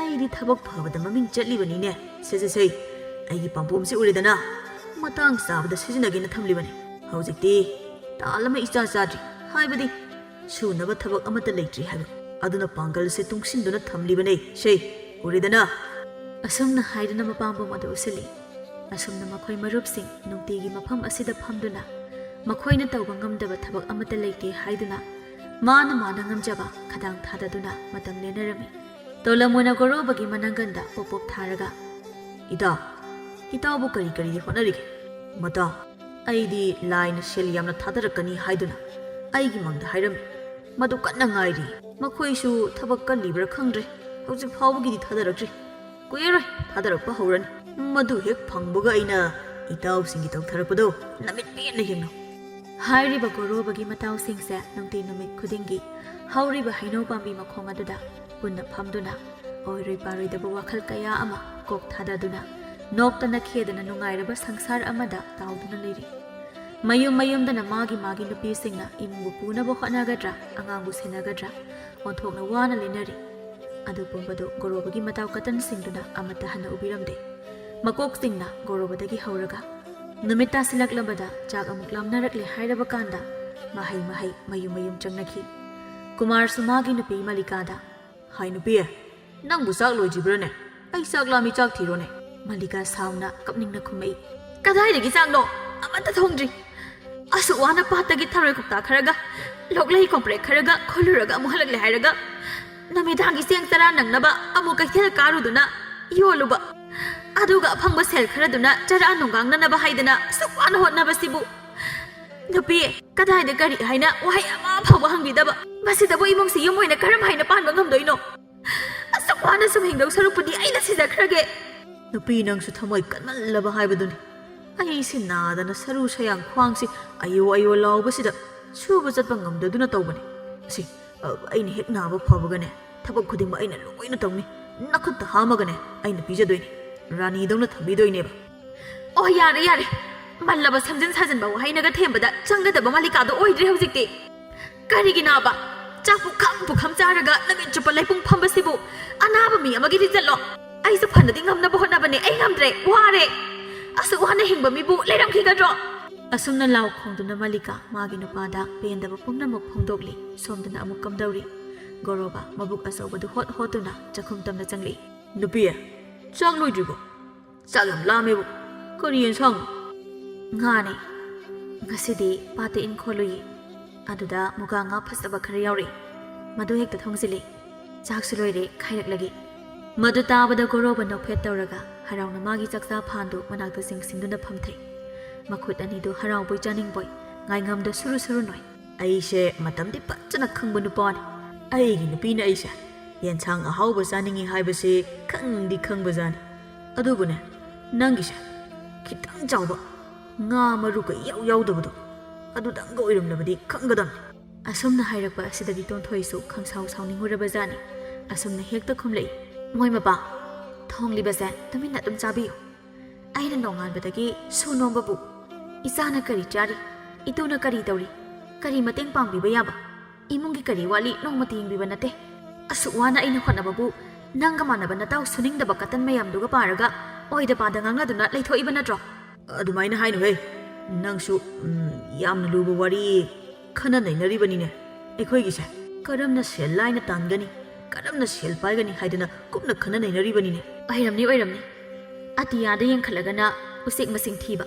ꯑꯩꯗꯤ ꯊꯕꯛ ꯐꯕꯗ ꯃꯃꯤꯡ ꯆꯠꯂꯤꯕꯅꯤꯅꯦ꯫ ꯁꯦ, ꯁꯦ, ꯁꯦ, ꯑꯩꯒꯤ ꯄꯥꯝꯕꯣꯝꯁꯤ ꯎꯔꯦꯗꯅ? ꯃꯇꯥꯡ ꯆꯥꯕꯗ ꯁꯤꯖꯤꯟꯅꯒꯦꯅ ꯊꯝꯂꯤꯕꯅꯤ꯫ ꯍꯧꯖꯤꯛꯇꯤ ꯇꯥꯜ ꯑꯃ ꯏꯆꯥ ꯆꯥꯗ꯭ꯔꯤ ꯍꯥꯏꯕꯗꯤ ꯁꯨꯅꯕ ꯊꯕꯛ ꯑꯃꯠꯇ ꯂꯩꯇ꯭ꯔꯤ ꯍꯥꯏꯕ꯫ ꯑꯗꯨꯅ ꯄꯥꯡꯒꯜꯁꯦ ꯇꯨꯡꯁꯤꯟꯗꯨꯅ ꯊꯝꯂꯤꯕꯅꯦ꯫ ꯁꯦ, ꯎꯔꯦꯗꯅ? ꯑꯁꯨꯝꯅ ꯍꯥꯏꯗꯨꯅ ꯃꯄꯥꯝꯕꯣꯝ ꯑꯗꯨ ꯎꯠꯁꯤꯜꯂꯤ꯫ ꯑꯁꯨꯝꯅ ꯃꯈꯣꯏ ꯃꯔꯨꯞꯁꯤꯡ ꯅꯨꯡꯇꯤꯒꯤ ꯃꯐꯝ ꯑꯁꯤꯗ ꯐꯝꯗꯨꯅ ꯃꯈꯣꯏꯅ ꯇꯧꯕ ꯉꯝꯗꯕ ꯊꯕꯛ ꯑꯃꯠꯇ ꯂꯩꯇꯦ ꯍꯥꯏꯗꯨꯅ ꯃꯥꯅ ꯃꯥꯅ ꯉꯝꯖꯕ ꯈꯗꯥꯡ ꯊꯥꯗꯗꯨꯅ ꯃꯇꯝ ꯂꯦꯟꯅꯔꯝꯃꯤ꯫ ꯇꯣꯂꯝ ꯑꯣꯏꯅ ꯒꯣꯔꯣꯕꯒꯤ ꯃꯅꯪꯒꯟꯗ ꯄꯣꯞ ꯄꯣꯞ ꯊꯥꯔꯒ, "ꯏꯇꯥꯎ, ꯏꯇꯥꯎꯕꯨ ꯀꯔꯤ ꯀꯔꯤꯗꯤ ꯍꯣꯠꯅꯔꯤꯒꯦ?" "ꯃꯇꯥꯎ, ꯑꯩꯗꯤ ꯂꯥꯏꯅ ꯁꯦꯜ ꯌꯥꯝꯅ ꯊꯥꯗꯔꯛꯀꯅꯤ ꯍꯥꯏꯗꯨꯅ ꯑꯩꯒꯤ ꯃꯪꯗ ꯍꯥꯏꯔꯝꯃꯤ꯫ ꯃꯗꯨ ꯀꯟꯅ ꯉꯥꯏꯔꯤ꯫ ꯃꯈꯣꯏꯁꯨ ꯊꯕꯛ ꯀꯜꯂꯤꯕ꯭ꯔꯥ ꯈꯪꯗ꯭ꯔꯦ, ꯍꯧꯖꯤꯛ ꯐꯥꯎꯕꯒꯤꯗꯤ ꯊꯥꯗꯔꯛꯇ꯭ꯔꯤ꯫ ꯀꯨꯏꯔꯔꯣꯏ, ꯊꯥꯗꯔꯛꯄ ꯍꯧꯔꯅꯤ꯫ ꯃꯗꯨ ꯍꯦꯛ ꯐꯪꯕꯒ ꯑꯩꯅ ꯏꯇꯥꯎꯁꯤꯡꯒꯤ ꯇꯧꯊꯔꯛꯄꯗꯣ ꯅꯃꯤꯠ ꯄꯦꯟꯅ ꯌꯦꯡꯂꯣ꯫" ꯍꯥꯏꯔꯤꯕ ꯒꯣꯔꯣꯕꯒꯤ ꯃꯇꯥꯎꯁꯤꯡꯁꯦ ꯅꯨꯡꯇꯤ ꯅꯨꯃꯤꯠ ꯈꯨꯗꯤꯡꯒꯤ ꯍꯧꯔꯤꯕ ꯍꯩꯅꯧ ꯄꯥꯝꯕꯤ ꯃꯈꯣꯡ ꯑꯗꯨꯗ ꯄꯨꯟꯅ ꯐꯝꯗꯨꯅ ꯑꯣꯏꯔꯣꯏ ꯄꯥꯔꯣꯏꯗꯕ ꯋꯥꯈꯜ ꯀꯌꯥ ꯑꯃ ꯀꯣꯛ ꯊꯥꯗꯗꯨꯅ, ꯅꯣꯛꯇꯅ ꯈꯦꯗꯅ ꯅꯨꯡꯉꯥꯏꯔꯕ ꯁꯪꯁꯥꯔ ꯑꯃꯗ ꯇꯥꯎꯗꯨꯅ ꯂꯩꯔꯤ꯫ ꯃꯌꯨꯝ ꯃꯌꯨꯝꯗꯅ ꯃꯥꯒꯤ ꯃꯥꯒꯤ ꯅꯨꯄꯤꯁꯤꯡꯅ ꯏꯃꯨꯡꯕꯨ ꯄꯨꯅꯕ ꯍꯣꯠꯅꯒꯗ꯭ꯔꯥ, ꯑꯉꯥꯡꯕꯨ ꯁꯦꯟꯅꯒꯗ꯭ꯔꯥ, ꯑꯣꯟꯊꯣꯛꯅ ꯋꯥꯅ ꯂꯦꯟꯅꯔꯤ꯫ ꯑꯗꯨ ꯄꯨꯝꯕꯗꯨ ꯒꯣꯔꯣꯕꯒꯤ ꯃꯇꯥꯎ ꯀꯇꯟꯁꯤꯡꯗꯨꯅ ꯑꯃꯠꯇ ꯍꯟꯅ ꯎꯕꯤꯔꯝꯗꯦ꯫ ꯃꯀꯣꯛꯁꯤꯡꯅ ꯒꯣꯔꯣꯕꯗꯒꯤ ꯍꯧꯔꯒ ꯅꯨꯃꯤꯠ ꯇꯥꯁꯤꯜꯂꯛꯂꯕꯗ ꯆꯥꯛ ꯑꯃꯨꯛ ꯂꯥꯝꯅꯔꯛꯂꯦ ꯍꯥꯏꯔꯕ ꯀꯥꯟꯗ ꯃꯍꯩ ꯃꯍꯩ ꯃꯌꯨꯝ ꯃꯌꯨꯝ ꯆꯪꯅꯈꯤ꯫ ꯀꯨꯃꯥꯔꯁꯨ ꯃꯥꯒꯤ ꯅꯨꯄꯤ ꯃꯂꯤꯀꯥꯗ, "ꯍꯥꯏ ꯅꯨꯄꯤ, ꯅꯪꯕꯨ ꯆꯥꯛ ꯂꯣꯏꯗ꯭ꯔꯤꯕ꯭ꯔꯥꯅꯦ? ꯑꯩ ꯆꯥꯛ ꯂꯥꯝꯃꯤ, ꯆꯥꯛ ꯊꯤꯔꯣꯅꯦ꯫" ꯃꯂꯤꯀꯥ ꯁꯥꯎꯅ ꯀꯞꯅꯤꯡꯅ ꯈꯨꯝꯃꯛꯏ, "ꯀꯗꯥꯏꯗꯒꯤ ꯆꯥꯛꯅꯣ? ꯑꯃꯠꯇ ꯊꯣꯡꯗ꯭ꯔꯤ꯫ ꯑꯁꯨꯛ ꯋꯥꯅ ꯄꯥꯠꯇꯒꯤ ꯊꯔꯣꯏ ꯀꯧꯇꯥ ꯈꯔꯒ, ꯂꯣꯛꯂꯩ ꯀꯣꯝꯄ꯭ꯔꯦꯛ ꯈꯔꯒ ꯈꯨꯜꯂꯨꯔꯒ ꯑꯃꯨꯛ ꯍꯜꯂꯛꯂꯦ ꯍꯥꯏꯔꯒ, ꯅꯨꯃꯤꯗꯥꯡꯒꯤ ꯆꯦꯡ ꯆꯔꯥ ꯅꯪꯅꯕ ꯑꯃꯨꯛ ꯀꯩꯊꯦꯜ ꯀꯥꯔꯨꯗꯨꯅ ꯌꯣꯜꯂꯨꯕ, ꯑꯗꯨꯒ ꯑꯐꯪꯕ ꯁꯦꯜ ꯈꯔꯗꯨꯅ ꯆꯔꯥ ꯅꯨꯡꯒꯥꯡꯅꯅꯕ ꯍꯥꯏꯗꯅ ꯑꯁꯨꯛ ꯋꯥꯅ ꯍꯣꯠꯅꯕꯁꯤꯕꯨ꯫ ꯅꯨꯄꯤ, ꯀꯗꯥꯏꯗ ꯀꯔꯤ ꯍꯥꯏꯅ ꯋꯥꯍꯩ ꯑꯃ ꯐꯥꯎꯕ ꯍꯪꯕꯤꯗꯕ꯫ ꯃꯁꯤꯗꯕꯨ ꯏꯃꯨꯡꯁꯤ ꯌꯨꯝ ꯑꯣꯏꯅ ꯀꯔꯝ ꯍꯥꯏꯅ ꯄꯥꯟꯕ ꯉꯝꯗꯣꯏꯅꯣ? ꯑꯁꯨꯛ ꯋꯥꯅ ꯁꯨꯝ ꯍꯤꯡꯗꯧ ꯁꯔꯨꯛꯄꯨꯗꯤ ꯑꯩꯅ ꯁꯤꯖꯈ꯭ꯔꯒꯦ꯫" "ꯅꯨꯄꯤ, ꯅꯪꯁꯨ ꯊꯃꯣꯏ ꯀꯟꯃꯜꯂꯕ ꯍꯥꯏꯕꯗꯨꯅꯤ꯫ ꯑꯩꯁꯤ ꯅꯥꯗꯅ ꯁꯔꯨ ꯁꯌꯥꯡ ꯈ꯭ꯋꯥꯡꯁꯤ ꯑꯌꯣ ꯑꯌꯣ ꯂꯥꯎꯕꯁꯤꯗ ꯁꯨꯕ ꯆꯠꯄ ꯉꯝꯗꯗꯨꯅ ꯇꯧꯕꯅꯤ꯫ ꯑꯁꯤ, ꯑ, ꯑꯩꯅ ꯍꯦꯛ ꯅꯥꯕ ꯐꯕꯒꯅꯦ, ꯊꯕꯛ ꯈꯨꯗꯤꯡꯃꯛ ꯑꯩꯅ ꯂꯣꯏꯅ ꯇꯧꯅꯤ꯫ ꯅꯈꯨꯠꯇ ꯍꯥꯝꯃꯒꯅꯦ ꯑꯩꯅ ꯄꯤꯖꯗꯣꯏꯅꯤ꯫ ꯔꯥꯅꯤꯗꯧꯅ ꯊꯝꯕꯤꯗꯣꯏꯅꯦꯕ꯫" "ꯑꯣ, ꯌꯥꯔꯦ, ꯌꯥꯔꯦ꯫ ꯃꯜꯂꯕ ꯁꯦꯝꯖꯤꯟ ꯁꯥꯖꯤꯟꯕ ꯋꯥꯍꯩꯅꯒ ꯊꯦꯝꯕꯗ ꯆꯪꯒꯗꯕ ꯃꯂꯤꯀꯥꯗꯣ ꯑꯣꯏꯗ꯭ꯔꯦ ꯍꯧꯖꯤꯛꯇꯤ꯫ ꯀꯔꯤꯒꯤ ꯅꯥꯕ? ꯆꯥꯛ ꯄꯨꯈꯝ ꯄꯨꯈꯝ ꯆꯥꯔꯒ ꯅꯨꯃꯤꯠ ꯆꯨꯞꯄ ꯂꯩꯄꯨꯡ ꯐꯝꯕꯁꯤꯕꯨ ꯑꯅꯥꯕ ꯃꯤ ꯑꯃꯒꯤ ꯔꯤꯖꯜꯂꯣ? ꯑꯩꯁꯨ ꯐꯅꯗꯤ ꯉꯝꯅꯕ ꯍꯣꯠꯅꯕꯅꯦ꯫ ꯑꯩ ꯉꯝꯗ꯭ꯔꯦ, ꯋꯥꯔꯦ꯫ ꯑꯁꯨꯛ ꯋꯥꯅ ꯍꯤꯡꯕ ꯃꯤꯕꯨ ꯂꯩꯔꯝꯈꯤꯒꯗ꯭ꯔꯣ?" ꯑꯁꯨꯝꯅ ꯂꯥꯎ ꯈꯣꯡꯗꯨꯅ ꯃꯂꯤꯀꯥ ꯃꯥꯒꯤ ꯅꯨꯄꯥꯗ ꯄꯦꯟꯗꯕ ꯄꯨꯝꯅꯃꯛ ꯐꯣꯡꯗꯣꯛꯂꯤ꯫ ꯁꯣꯝꯗꯅ ꯑꯃꯨꯛ ꯀꯝꯗꯧꯔꯤ꯫ ꯒꯣꯔꯣꯕ ꯃꯕꯨꯛ ꯑꯆꯧꯕꯗꯨ ꯍꯣꯠ ꯍꯣꯠꯇꯨꯅ ꯆꯥꯛꯈꯨꯝ ꯇꯝꯅ ꯆꯪꯂꯛꯏ꯫ "ꯅꯨꯄꯤ, ꯆꯥꯛ ꯂꯣꯏꯗ꯭ꯔꯤꯕꯣ? ꯆꯥꯛ ꯌꯥꯝ ꯂꯥꯝꯃꯦꯕꯨ꯫ ꯀꯔꯤ ꯌꯦꯟꯁꯥꯡꯅꯣ?" "ꯉꯥꯅꯦ꯫" "ꯉꯁꯤꯗꯤ ꯄꯥꯠꯇ ꯏꯟꯈꯣꯜꯂꯨꯏ꯫ ꯑꯗꯨꯗ ꯃꯨꯒꯥ ꯉꯥ ꯐꯖꯕ ꯈꯔ ꯌꯥꯎꯔꯛꯏ꯫ ꯃꯗꯨ ꯍꯦꯛꯇ ꯊꯣꯡꯖꯤꯜꯂꯤ꯫ ꯆꯥꯛꯁꯨ ꯂꯣꯏꯔꯦ, ꯈꯥꯏꯔꯛꯂꯒꯦ꯫" ꯃꯗꯨ ꯇꯥꯕꯗ ꯒꯣꯔꯣꯕ ꯅꯣꯛꯐꯦꯠ ꯇꯧꯔꯒ ꯍꯔꯥꯎꯅ ꯃꯥꯒꯤ ꯆꯥꯛꯆꯥ ꯐꯥꯟꯗꯨ ꯃꯅꯥꯛꯇ ꯆꯤꯡꯁꯤꯟꯗꯨꯅ ꯐꯝꯊꯩ꯫ ꯃꯈꯨꯠ ꯑꯅꯤꯗꯨ ꯍꯔꯥꯎꯕꯣꯏ ꯆꯥꯅꯤꯡꯕꯣꯏ ꯉꯥꯏꯉꯝꯗ ꯁꯨꯔꯨ ꯁꯨꯔꯨ ꯅꯣꯏ꯫ "ꯑꯩꯁꯦ ꯃꯇꯝꯗꯤ ꯐꯖꯅ ꯈꯪꯕ ꯅꯨꯄꯥꯅꯤ꯫ ꯑꯩꯒꯤ ꯅꯨꯄꯤꯅ ꯑꯩꯁꯦ ꯌꯦꯟꯁꯥꯡ ꯑꯍꯥꯎꯕ ꯆꯥꯅꯤꯡꯉꯤ ꯍꯥꯏꯕꯁꯤ ꯈꯪꯗꯤ ꯈꯪꯕꯖꯥꯠꯅꯤ꯫ ꯑꯗꯨꯕꯨꯅꯦ, ꯅꯪꯒꯤꯁꯦ ꯈꯤꯇꯪ ꯆꯥꯎꯕ, ꯉꯥ ꯃꯔꯨꯀ ꯏꯌꯥꯎ ꯌꯥꯎꯗꯕꯗꯣ, ꯑꯗꯨꯗꯪꯒ ꯑꯣꯏꯔꯝꯂꯕꯗꯤ ꯈꯪꯒꯗꯕꯅꯤ꯫" ꯑꯁꯨꯝꯅ ꯍꯥꯏꯔꯛꯄ ꯑꯁꯤꯗꯗꯤ ꯇꯣꯟꯊꯣꯏꯁꯨ ꯈꯪꯁꯥꯎ ꯁꯥꯎꯅꯤꯡꯉꯨꯔꯕꯖꯥꯠꯅꯤ꯫ ꯑꯁꯨꯝꯅ ꯍꯦꯛꯇ ꯈꯨꯝꯂꯛꯏ, "ꯃꯣꯏ ꯃꯄꯥ, ꯊꯣꯡꯂꯤꯕꯁꯦ ꯇꯨꯃꯤꯟꯅ ꯑꯗꯨꯝ ꯆꯥꯕꯤꯌꯨ꯫ ꯑꯩꯅ ꯅꯣꯡꯉꯥꯟꯕꯗꯒꯤ ꯁꯨ ꯅꯣꯝꯕꯕꯨ, ꯏꯆꯥꯅ ꯀꯔꯤ ꯆꯥꯔꯤ, ꯏꯇꯨꯅ ꯀꯔꯤ ꯇꯧꯔꯤ, ꯀꯔꯤ ꯃꯇꯦꯡ ꯄꯥꯡꯕꯤꯕ ꯌꯥꯕ, ꯏꯃꯨꯡꯒꯤ ꯀꯔꯤ ꯋꯥꯠꯂꯤ ꯅꯣꯡꯃꯇ ꯌꯦꯡꯕꯤꯕ ꯅꯠꯇꯦ꯫ ꯑꯁꯨꯛ ꯋꯥꯅ ꯑꯩꯅ ꯍꯣꯠꯅꯕꯕꯨ ꯅꯪꯒ ꯃꯥꯟꯅꯕ ꯅꯇꯥꯎ ꯁꯨꯅꯤꯡꯗꯕ ꯀꯇꯟ ꯃꯌꯥꯝꯗꯨꯒ ꯄꯥꯔꯒ ꯑꯣꯏꯗ ꯄꯥꯗ ꯉꯥꯡꯅꯗꯨꯅ ꯂꯩꯊꯣꯛꯏꯕ ꯅꯠꯇ꯭ꯔꯣ?" "ꯑꯗꯨꯃꯥꯏꯅ ꯍꯥꯏꯅꯨꯍꯦ꯫ ꯅꯪꯁꯨ, ꯎꯝ, ꯌꯥꯝꯅ ꯂꯨꯕ ꯋꯥꯔꯤ ꯈꯟꯅ ꯅꯩꯅꯔꯤꯕꯅꯤꯅꯦ꯫ ꯑꯩꯈꯣꯏꯒꯤꯁꯦ ꯀꯔꯝꯅ ꯁꯦꯜ ꯂꯥꯏꯅ ꯇꯥꯟꯒꯅꯤ, ꯀꯔꯝꯅ ꯁꯦꯜ ꯄꯥꯏꯒꯅꯤ ꯍꯥꯏꯗꯅ ꯀꯨꯞꯅ ꯈꯟꯅ ꯅꯩꯅꯔꯤꯕꯅꯤꯅꯦ꯫" "ꯑꯣꯏꯔꯝꯅꯤ, ꯑꯣꯏꯔꯝꯅꯤ꯫ ꯑꯇꯤꯌꯥꯗ ꯌꯦꯡꯈꯠꯂꯒꯅ ꯎꯆꯦꯛ ꯃꯁꯤꯡ ꯊꯤꯕ,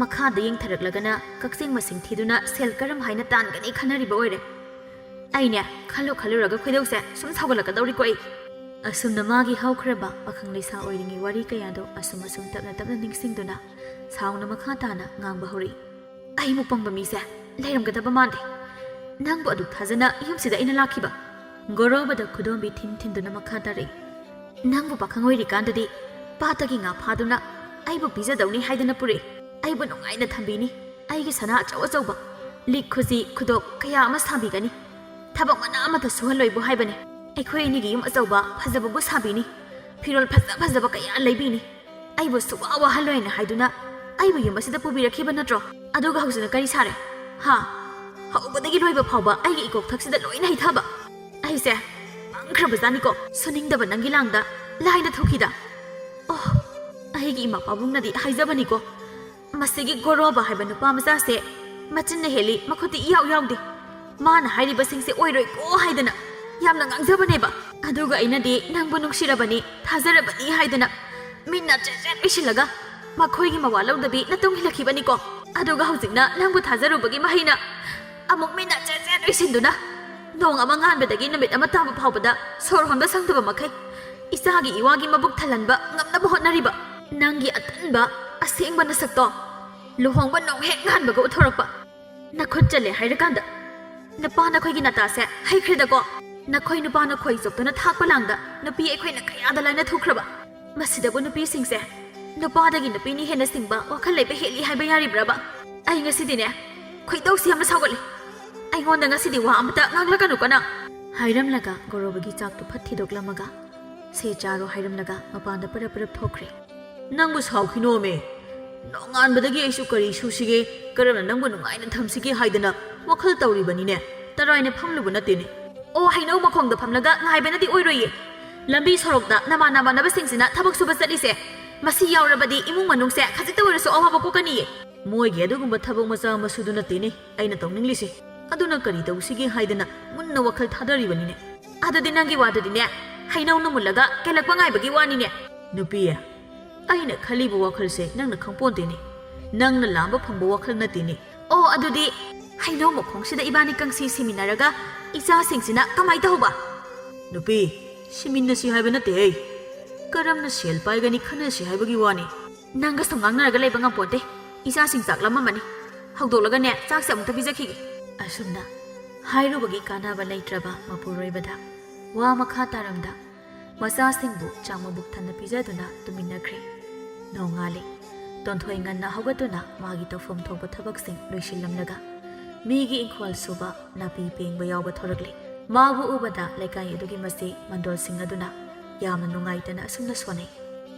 ꯃꯈꯥꯗ ꯌꯦꯡꯊꯔꯛꯂꯒꯅ ꯀꯛꯆꯦꯡ ꯃꯁꯤꯡ ꯊꯤꯗꯨꯅ ꯁꯦꯜ ꯀꯔꯝ ꯍꯥꯏꯅ ꯇꯥꯟꯒꯅꯤ ꯈꯟꯅꯔꯤꯕ ꯑꯣꯏꯔꯦ꯫ ꯑꯩꯅꯦ, ꯈꯜꯂꯨ ꯈꯜꯂꯨꯔꯒ ꯈꯣꯏꯗꯧꯁꯦ ꯁꯨꯝ ꯁꯥꯎꯒꯠꯂꯛꯀꯗꯧꯔꯤꯀꯣ ꯑꯩ꯫" ꯑꯁꯨꯝꯅ ꯃꯥꯒꯤ ꯍꯧꯈ꯭ꯔꯕ ꯄꯥꯈꯪ ꯂꯩꯁꯥ ꯑꯣꯏꯔꯤꯉꯩ ꯋꯥꯔꯤ ꯀꯌꯥꯗꯣ ꯑꯁꯨꯝ ꯑꯁꯨꯝ ꯇꯞꯅ ꯇꯞꯅ ꯅꯤꯡꯁꯤꯡꯗꯨꯅ ꯁꯥꯎꯅ ꯃꯈꯥ ꯇꯥꯅ ꯉꯥꯡꯕ ꯍꯧꯔꯛꯏ꯫ "ꯑꯩꯃꯨꯛ ꯄꯪꯕ ꯃꯤꯁꯦ ꯂꯩꯔꯝꯒꯗꯕ ꯃꯥꯟꯗꯦ꯫ ꯅꯪꯕꯨ ꯑꯗꯨꯛ ꯊꯥꯖꯅ ꯌꯨꯝꯁꯤꯗ ꯑꯩꯅ ꯂꯥꯛꯈꯤꯕ꯫" ꯒꯣꯔꯣꯕꯗ ꯈꯨꯗꯣꯝꯕꯤ ꯊꯤꯟ ꯊꯤꯟꯗꯨꯅ ꯃꯈꯥ ꯇꯥꯔꯛꯏ꯫ "ꯅꯪꯕꯨ ꯄꯥꯈꯪ ꯑꯣꯏꯔꯤꯀꯥꯟꯗꯗꯤ ꯄꯥꯠꯇꯒꯤ ꯉꯥ ꯐꯥꯗꯨꯅ ꯑꯩꯕꯨ ꯄꯤꯖꯗꯧꯅꯤ ꯍꯥꯏꯗꯅ ꯄꯨꯔꯛꯏ꯫ ꯑꯩꯕꯨ ꯅꯨꯡꯉꯥꯏꯅ ꯊꯝꯕꯤꯅꯤ꯫ ꯑꯩꯒꯤ ꯁꯅꯥ ꯑꯆꯧ ꯑꯆꯧꯕ, ꯂꯤꯛ ꯈꯨꯖꯤ ꯈꯨꯗꯣꯞ ꯀꯌꯥ ꯑꯃ ꯁꯥꯕꯤꯒꯅꯤ꯫ ꯊꯕꯛ ꯃꯅꯥ ꯑꯃꯠꯇ ꯁꯨꯍꯜꯂꯣꯏꯕꯨ ꯍꯥꯏꯕꯅꯤ꯫ ꯑꯩꯈꯣꯏ ꯑꯅꯤꯒꯤ ꯌꯨꯝ ꯑꯆꯧꯕ ꯐꯖꯕꯕꯨ ꯁꯥꯕꯤꯅꯤ꯫ ꯐꯤꯔꯣꯜ ꯐꯖ ꯐꯖꯕ ꯀꯌꯥ ꯂꯩꯕꯤꯅꯤ꯫ ꯑꯩꯕꯨ ꯁꯨꯛꯋꯥ ꯋꯥꯍꯜꯂꯣꯏꯅ ꯍꯥꯏꯗꯨꯅ ꯑꯩꯕꯨ ꯌꯨꯝ ꯑꯁꯤꯗ ꯄꯨꯕꯤꯔꯛꯈꯤꯕ ꯅꯠꯇ꯭ꯔꯣ? ꯑꯗꯨꯒ ꯍꯧꯖꯤꯛꯅ ꯀꯔꯤ ꯁꯥꯔꯦ? ꯍꯥ? ꯍꯧꯕꯗꯒꯤ ꯂꯣꯏꯕ ꯐꯥꯎꯕ ꯑꯩꯒꯤ ꯏꯀꯣꯛꯊꯛꯁꯤꯗ ꯂꯣꯏꯅ ꯍꯩꯊꯕ꯫ ꯑꯩꯁꯦ ꯃꯥꯡꯈ꯭ꯔꯕꯖꯥꯠꯅꯤꯀꯣ, ꯁꯨꯅꯤꯡꯗꯕ ꯅꯪꯒꯤ ꯂꯥꯡꯗ ꯂꯥꯏꯅ ꯊꯣꯛꯈꯤꯗ꯫ ꯑꯣ, ꯑꯩꯒꯤ ꯏꯃꯥ ꯄꯥꯕꯨꯡꯅꯗꯤ ꯍꯥꯏꯖꯕꯅꯤꯀꯣ, ꯃꯁꯤꯒꯤ ꯒꯣꯔꯣꯕ ꯍꯥꯏꯕ ꯅꯨꯄꯥ ꯃꯆꯥꯁꯦ ꯃꯆꯤꯟꯅ ꯍꯦꯜꯂꯤ, ꯃꯈꯨꯠꯇꯤ ꯏꯌꯥꯎ ꯌꯥꯎꯗꯦ꯫ ꯃꯥꯅ ꯍꯥꯏꯔꯤꯕꯁꯤꯡꯁꯦ ꯑꯣꯏꯔꯣꯏꯀꯣ ꯍꯥꯏꯗꯅ ꯌꯥꯝꯅ ꯉꯥꯡꯖꯕꯅꯦꯕ꯫ ꯑꯗꯨꯒ ꯑꯩꯅꯗꯤ ꯅꯪꯕꯨ ꯅꯨꯡꯁꯤꯔꯕꯅꯤ, ꯊꯥꯖꯔꯕꯅꯤ ꯍꯥꯏꯗꯅ ꯃꯤꯠꯅ ꯆꯦꯠ ꯆꯦꯠ ꯎꯏꯁꯤꯜꯂꯒ ꯃꯈꯣꯏꯒꯤ ꯃꯋꯥ ꯂꯧꯗꯕꯤ ꯅꯇꯨꯡ ꯏꯜꯂꯛꯈꯤꯕꯅꯤꯀꯣ꯫ ꯑꯗꯨꯒ ꯍꯧꯖꯤꯛꯅ ꯅꯪꯕꯨ ꯊꯥꯖꯔꯨꯕꯒꯤ ꯃꯍꯩꯅ ꯑꯃꯨꯛ ꯃꯤꯠꯅ ꯆꯦꯠ ꯆꯦꯠ ꯎꯏꯁꯤꯟꯗꯨꯅ, ꯅꯣꯡ ꯑꯃ ꯉꯥꯟꯕꯗꯒꯤ ꯅꯨꯃꯤꯠ ꯑꯃ ꯇꯥꯕ ꯐꯥꯎꯕꯗ ꯁꯣꯔ ꯍꯣꯟꯕ ꯁꯪꯗꯕ ꯃꯈꯩ, ꯏꯆꯥꯒꯤ ꯏꯋꯥꯒꯤ ꯃꯕꯨꯛ ꯊꯜꯍꯟꯕ ꯉꯝꯅꯕ ꯍꯣꯠꯅꯔꯤꯕ ꯅꯪꯒꯤ ꯑꯇꯟꯕ, ꯑꯁꯦꯡꯕ ꯅꯁꯛꯇꯣ ꯂꯨꯍꯣꯡꯕ ꯅꯣꯡ ꯍꯦꯛ ꯉꯥꯟꯕꯒ ꯎꯠꯊꯣꯔꯛꯄ꯫ ꯅꯈꯨꯠ ꯆꯠꯂꯦ ꯍꯥꯏꯔꯀꯥꯟꯗ ꯅꯄꯥ ꯅꯈꯣꯏꯒꯤ ꯅꯇꯥꯁꯦ ꯍꯩꯈ꯭ꯔꯦꯗꯀꯣ꯫ ꯅꯈꯣꯏ ꯅꯨꯄꯥ ꯅꯈꯣꯏ ꯆꯣꯞꯇꯨꯅ ꯊꯥꯛꯄ ꯂꯥꯡꯗ ꯅꯨꯄꯤ ꯑꯩꯈꯣꯏꯅ ꯀꯌꯥꯗ ꯂꯥꯏꯅ ꯊꯣꯛꯈ꯭ꯔꯕ꯫ ꯃꯁꯤꯗꯕꯨ ꯅꯨꯄꯤꯁꯤꯡꯁꯦ ꯅꯨꯄꯥꯗꯒꯤ ꯅꯨꯄꯤꯅ ꯍꯦꯟꯅ ꯁꯤꯡꯕ ꯋꯥꯈꯜ ꯂꯩꯕ ꯍꯦꯜꯂꯤ ꯍꯥꯏꯕ ꯌꯥꯔꯤꯕ꯭ꯔꯕ? ꯑꯩ ꯉꯁꯤꯗꯤꯅꯦ, ꯈꯣꯏꯗꯧꯁꯤ ꯌꯥꯝꯅ ꯁꯥꯎꯒꯠꯂꯦ꯫ ꯑꯩꯉꯣꯟꯗ ꯉꯁꯤꯗꯤ ꯋꯥ ꯑꯃꯇ ꯉꯥꯡꯂꯛꯀꯅꯨꯀꯣ ꯅꯪ꯫ ꯍꯥꯏꯔꯝꯂꯒ ꯒꯧꯔꯕꯒꯤ ꯆꯥꯛꯇꯨ ꯐꯠ ꯊꯤꯗꯣꯛꯂꯝꯃꯒ, "ꯁꯦ ꯆꯥꯔꯣ" ꯍꯥꯏꯔꯝꯂꯒ ꯃꯄꯥꯟꯗ ꯄꯔꯞ ꯄꯔꯞ ꯊꯣꯛꯈ꯭ꯔꯦ꯫ "ꯅꯪꯕꯨ ꯁꯥꯎꯈꯤꯅꯣꯃꯦ꯫ ꯅꯣꯡꯉꯥꯟꯕꯗꯒꯤ ꯑꯩꯁꯨ ꯀꯔꯤ ꯁꯨꯁꯤꯒꯦ, ꯀꯔꯝꯅ ꯅꯪꯕꯨ ꯅꯨꯡꯉꯥꯏꯅ ꯊꯝꯁꯤꯒꯦ ꯍꯥꯏꯗꯅ ꯋꯥꯈꯜ ꯇꯧꯔꯤꯕꯅꯤꯅꯦ꯫ ꯇꯔꯥꯏꯅ ꯐꯝꯂꯨꯕ ꯅꯠꯇꯦꯅꯦ꯫" "ꯑꯣ, ꯍꯩꯅꯧ ꯃꯈꯣꯡꯗ ꯐꯝꯂꯒ ꯉꯥꯏꯕꯅꯗꯤ ꯑꯣꯏꯔꯣꯏꯌꯦ꯫ ꯂꯝꯕꯤ ꯁꯣꯔꯣꯛꯇ ꯅꯃꯥꯟ ꯅꯃꯥꯟꯅꯕꯁꯤꯡꯁꯤꯅ ꯊꯕꯛ ꯁꯨꯕ ꯆꯠꯂꯤꯁꯦ, ꯃꯁꯤ ꯌꯥꯎꯔꯕꯗꯤ ꯏꯃꯨꯡ ꯃꯅꯨꯡꯁꯦ ꯈꯖꯤꯛꯇ ꯑꯣꯏꯔꯁꯨ ꯑꯋꯥꯕ ꯀꯣꯛꯀꯅꯤꯌꯦ꯫" "ꯃꯣꯏꯒꯤ ꯑꯗꯨꯒꯨꯝꯕ ꯊꯕꯛ ꯃꯆꯥ ꯃꯁꯨꯗꯨ ꯅꯠꯇꯦꯅꯦ ꯑꯩꯅ ꯇꯧꯅꯤꯡꯂꯤꯁꯦ꯫ ꯑꯗꯨꯅ ꯀꯔꯤ ꯇꯧꯁꯤꯒꯦ ꯍꯥꯏꯗꯅ ꯃꯨꯟꯅ ꯋꯥꯈꯜ ꯊꯥꯗꯔꯤꯕꯅꯤꯅꯦ꯫" "ꯑꯗꯨꯗꯤ ꯅꯪꯒꯤ ꯋꯥꯗꯨꯗꯤꯅꯦ, ꯍꯩꯅꯧꯅ ꯃꯨꯜꯂꯒ ꯀꯦꯜꯂꯛꯄ ꯉꯥꯏꯕꯒꯤ ꯋꯥꯅꯤꯅꯦ꯫" "ꯅꯨꯄꯤ, ꯑꯩꯅ ꯈꯜꯂꯤꯕ ꯋꯥꯈꯜꯁꯦ ꯅꯪꯅ ꯈꯪꯄꯣꯟꯇꯦꯅꯦ꯫ ꯅꯪꯅ ꯂꯥꯝꯕ ꯐꯪꯕ ꯋꯥꯈꯜ ꯅꯠꯇꯦꯅꯦ꯫" "ꯑꯣ, ꯑꯗꯨꯗꯤ ꯍꯩꯅꯧ ꯃꯈꯣꯡꯁꯤꯗ ꯏꯕꯥꯅꯤ ꯀꯪꯁꯤ ꯁꯤꯃꯤꯟꯅꯔꯒ ꯏꯆꯥꯁꯤꯡꯁꯤꯅ ꯀꯃꯥꯏ ꯇꯧꯍꯧꯕ?" "ꯅꯨꯄꯤ, ꯁꯤꯃꯤꯟꯅꯁꯤ ꯍꯥꯏꯕ ꯅꯠꯇꯦꯍꯦ꯫ ꯀꯔꯝꯅ ꯁꯦꯜ ꯄꯥꯏꯒꯅꯤ ꯈꯟꯅꯁꯤ ꯍꯥꯏꯕꯒꯤ ꯋꯥꯅꯤ꯫" "ꯅꯪꯒ ꯁꯨꯝ ꯉꯥꯡꯅꯔꯒ ꯂꯩꯕ ꯉꯝꯄꯣꯟꯇꯦ꯫ ꯏꯆꯥꯁꯤꯡ ꯆꯥꯛ ꯂꯥꯝꯃꯝꯃꯅꯤ꯫ ꯍꯧꯗꯣꯛꯂꯒꯅꯦ, ꯆꯥꯛꯁꯦ ꯑꯃꯨꯛꯇ ꯄꯤꯖꯈꯤꯒꯦ꯫" ꯑꯁꯨꯝꯅ ꯍꯥꯏꯔꯨꯕꯒꯤ ꯀꯥꯟꯅꯕ ꯂꯩꯇ꯭ꯔꯕ ꯃꯄꯨꯔꯣꯏꯕꯗ ꯋꯥ ꯃꯈꯥ ꯇꯥꯔꯝꯗ ꯃꯆꯥꯁꯤꯡꯕꯨ ꯆꯥꯛ ꯃꯕꯨꯛ ꯊꯟꯅ ꯄꯤꯖꯗꯨꯅ ꯇꯨꯃꯤꯟꯅꯈ꯭ꯔꯦ꯫ ꯅꯣꯡꯉꯥꯜꯂꯦ꯫ ꯇꯣꯟꯊꯣꯏ ꯉꯟꯅ ꯍꯧꯒꯠꯇꯨꯅ ꯃꯥꯒꯤ ꯇꯧꯐꯝ ꯊꯣꯛꯄ ꯊꯕꯛꯁꯤꯡ ꯂꯣꯏꯁꯤꯜꯂꯝꯂꯒ ꯃꯤꯒꯤ ꯏꯪꯈꯣꯜ ꯁꯨꯕ, ꯅꯥꯄꯤ ꯄꯦꯡꯕ ꯌꯥꯎꯕ ꯊꯣꯔꯛꯂꯦ꯫ ꯃꯥꯕꯨ ꯎꯕꯗ ꯂꯩꯀꯥꯏ ꯑꯗꯨꯒꯤ ꯃꯆꯦ ꯃꯟꯗꯣꯜꯁꯤꯡ ꯑꯗꯨꯅ ꯌꯥꯝꯅ ꯅꯨꯡꯉꯥꯏꯇꯅ ꯑꯁꯨꯝꯅ ꯁꯣꯟꯅꯩ꯫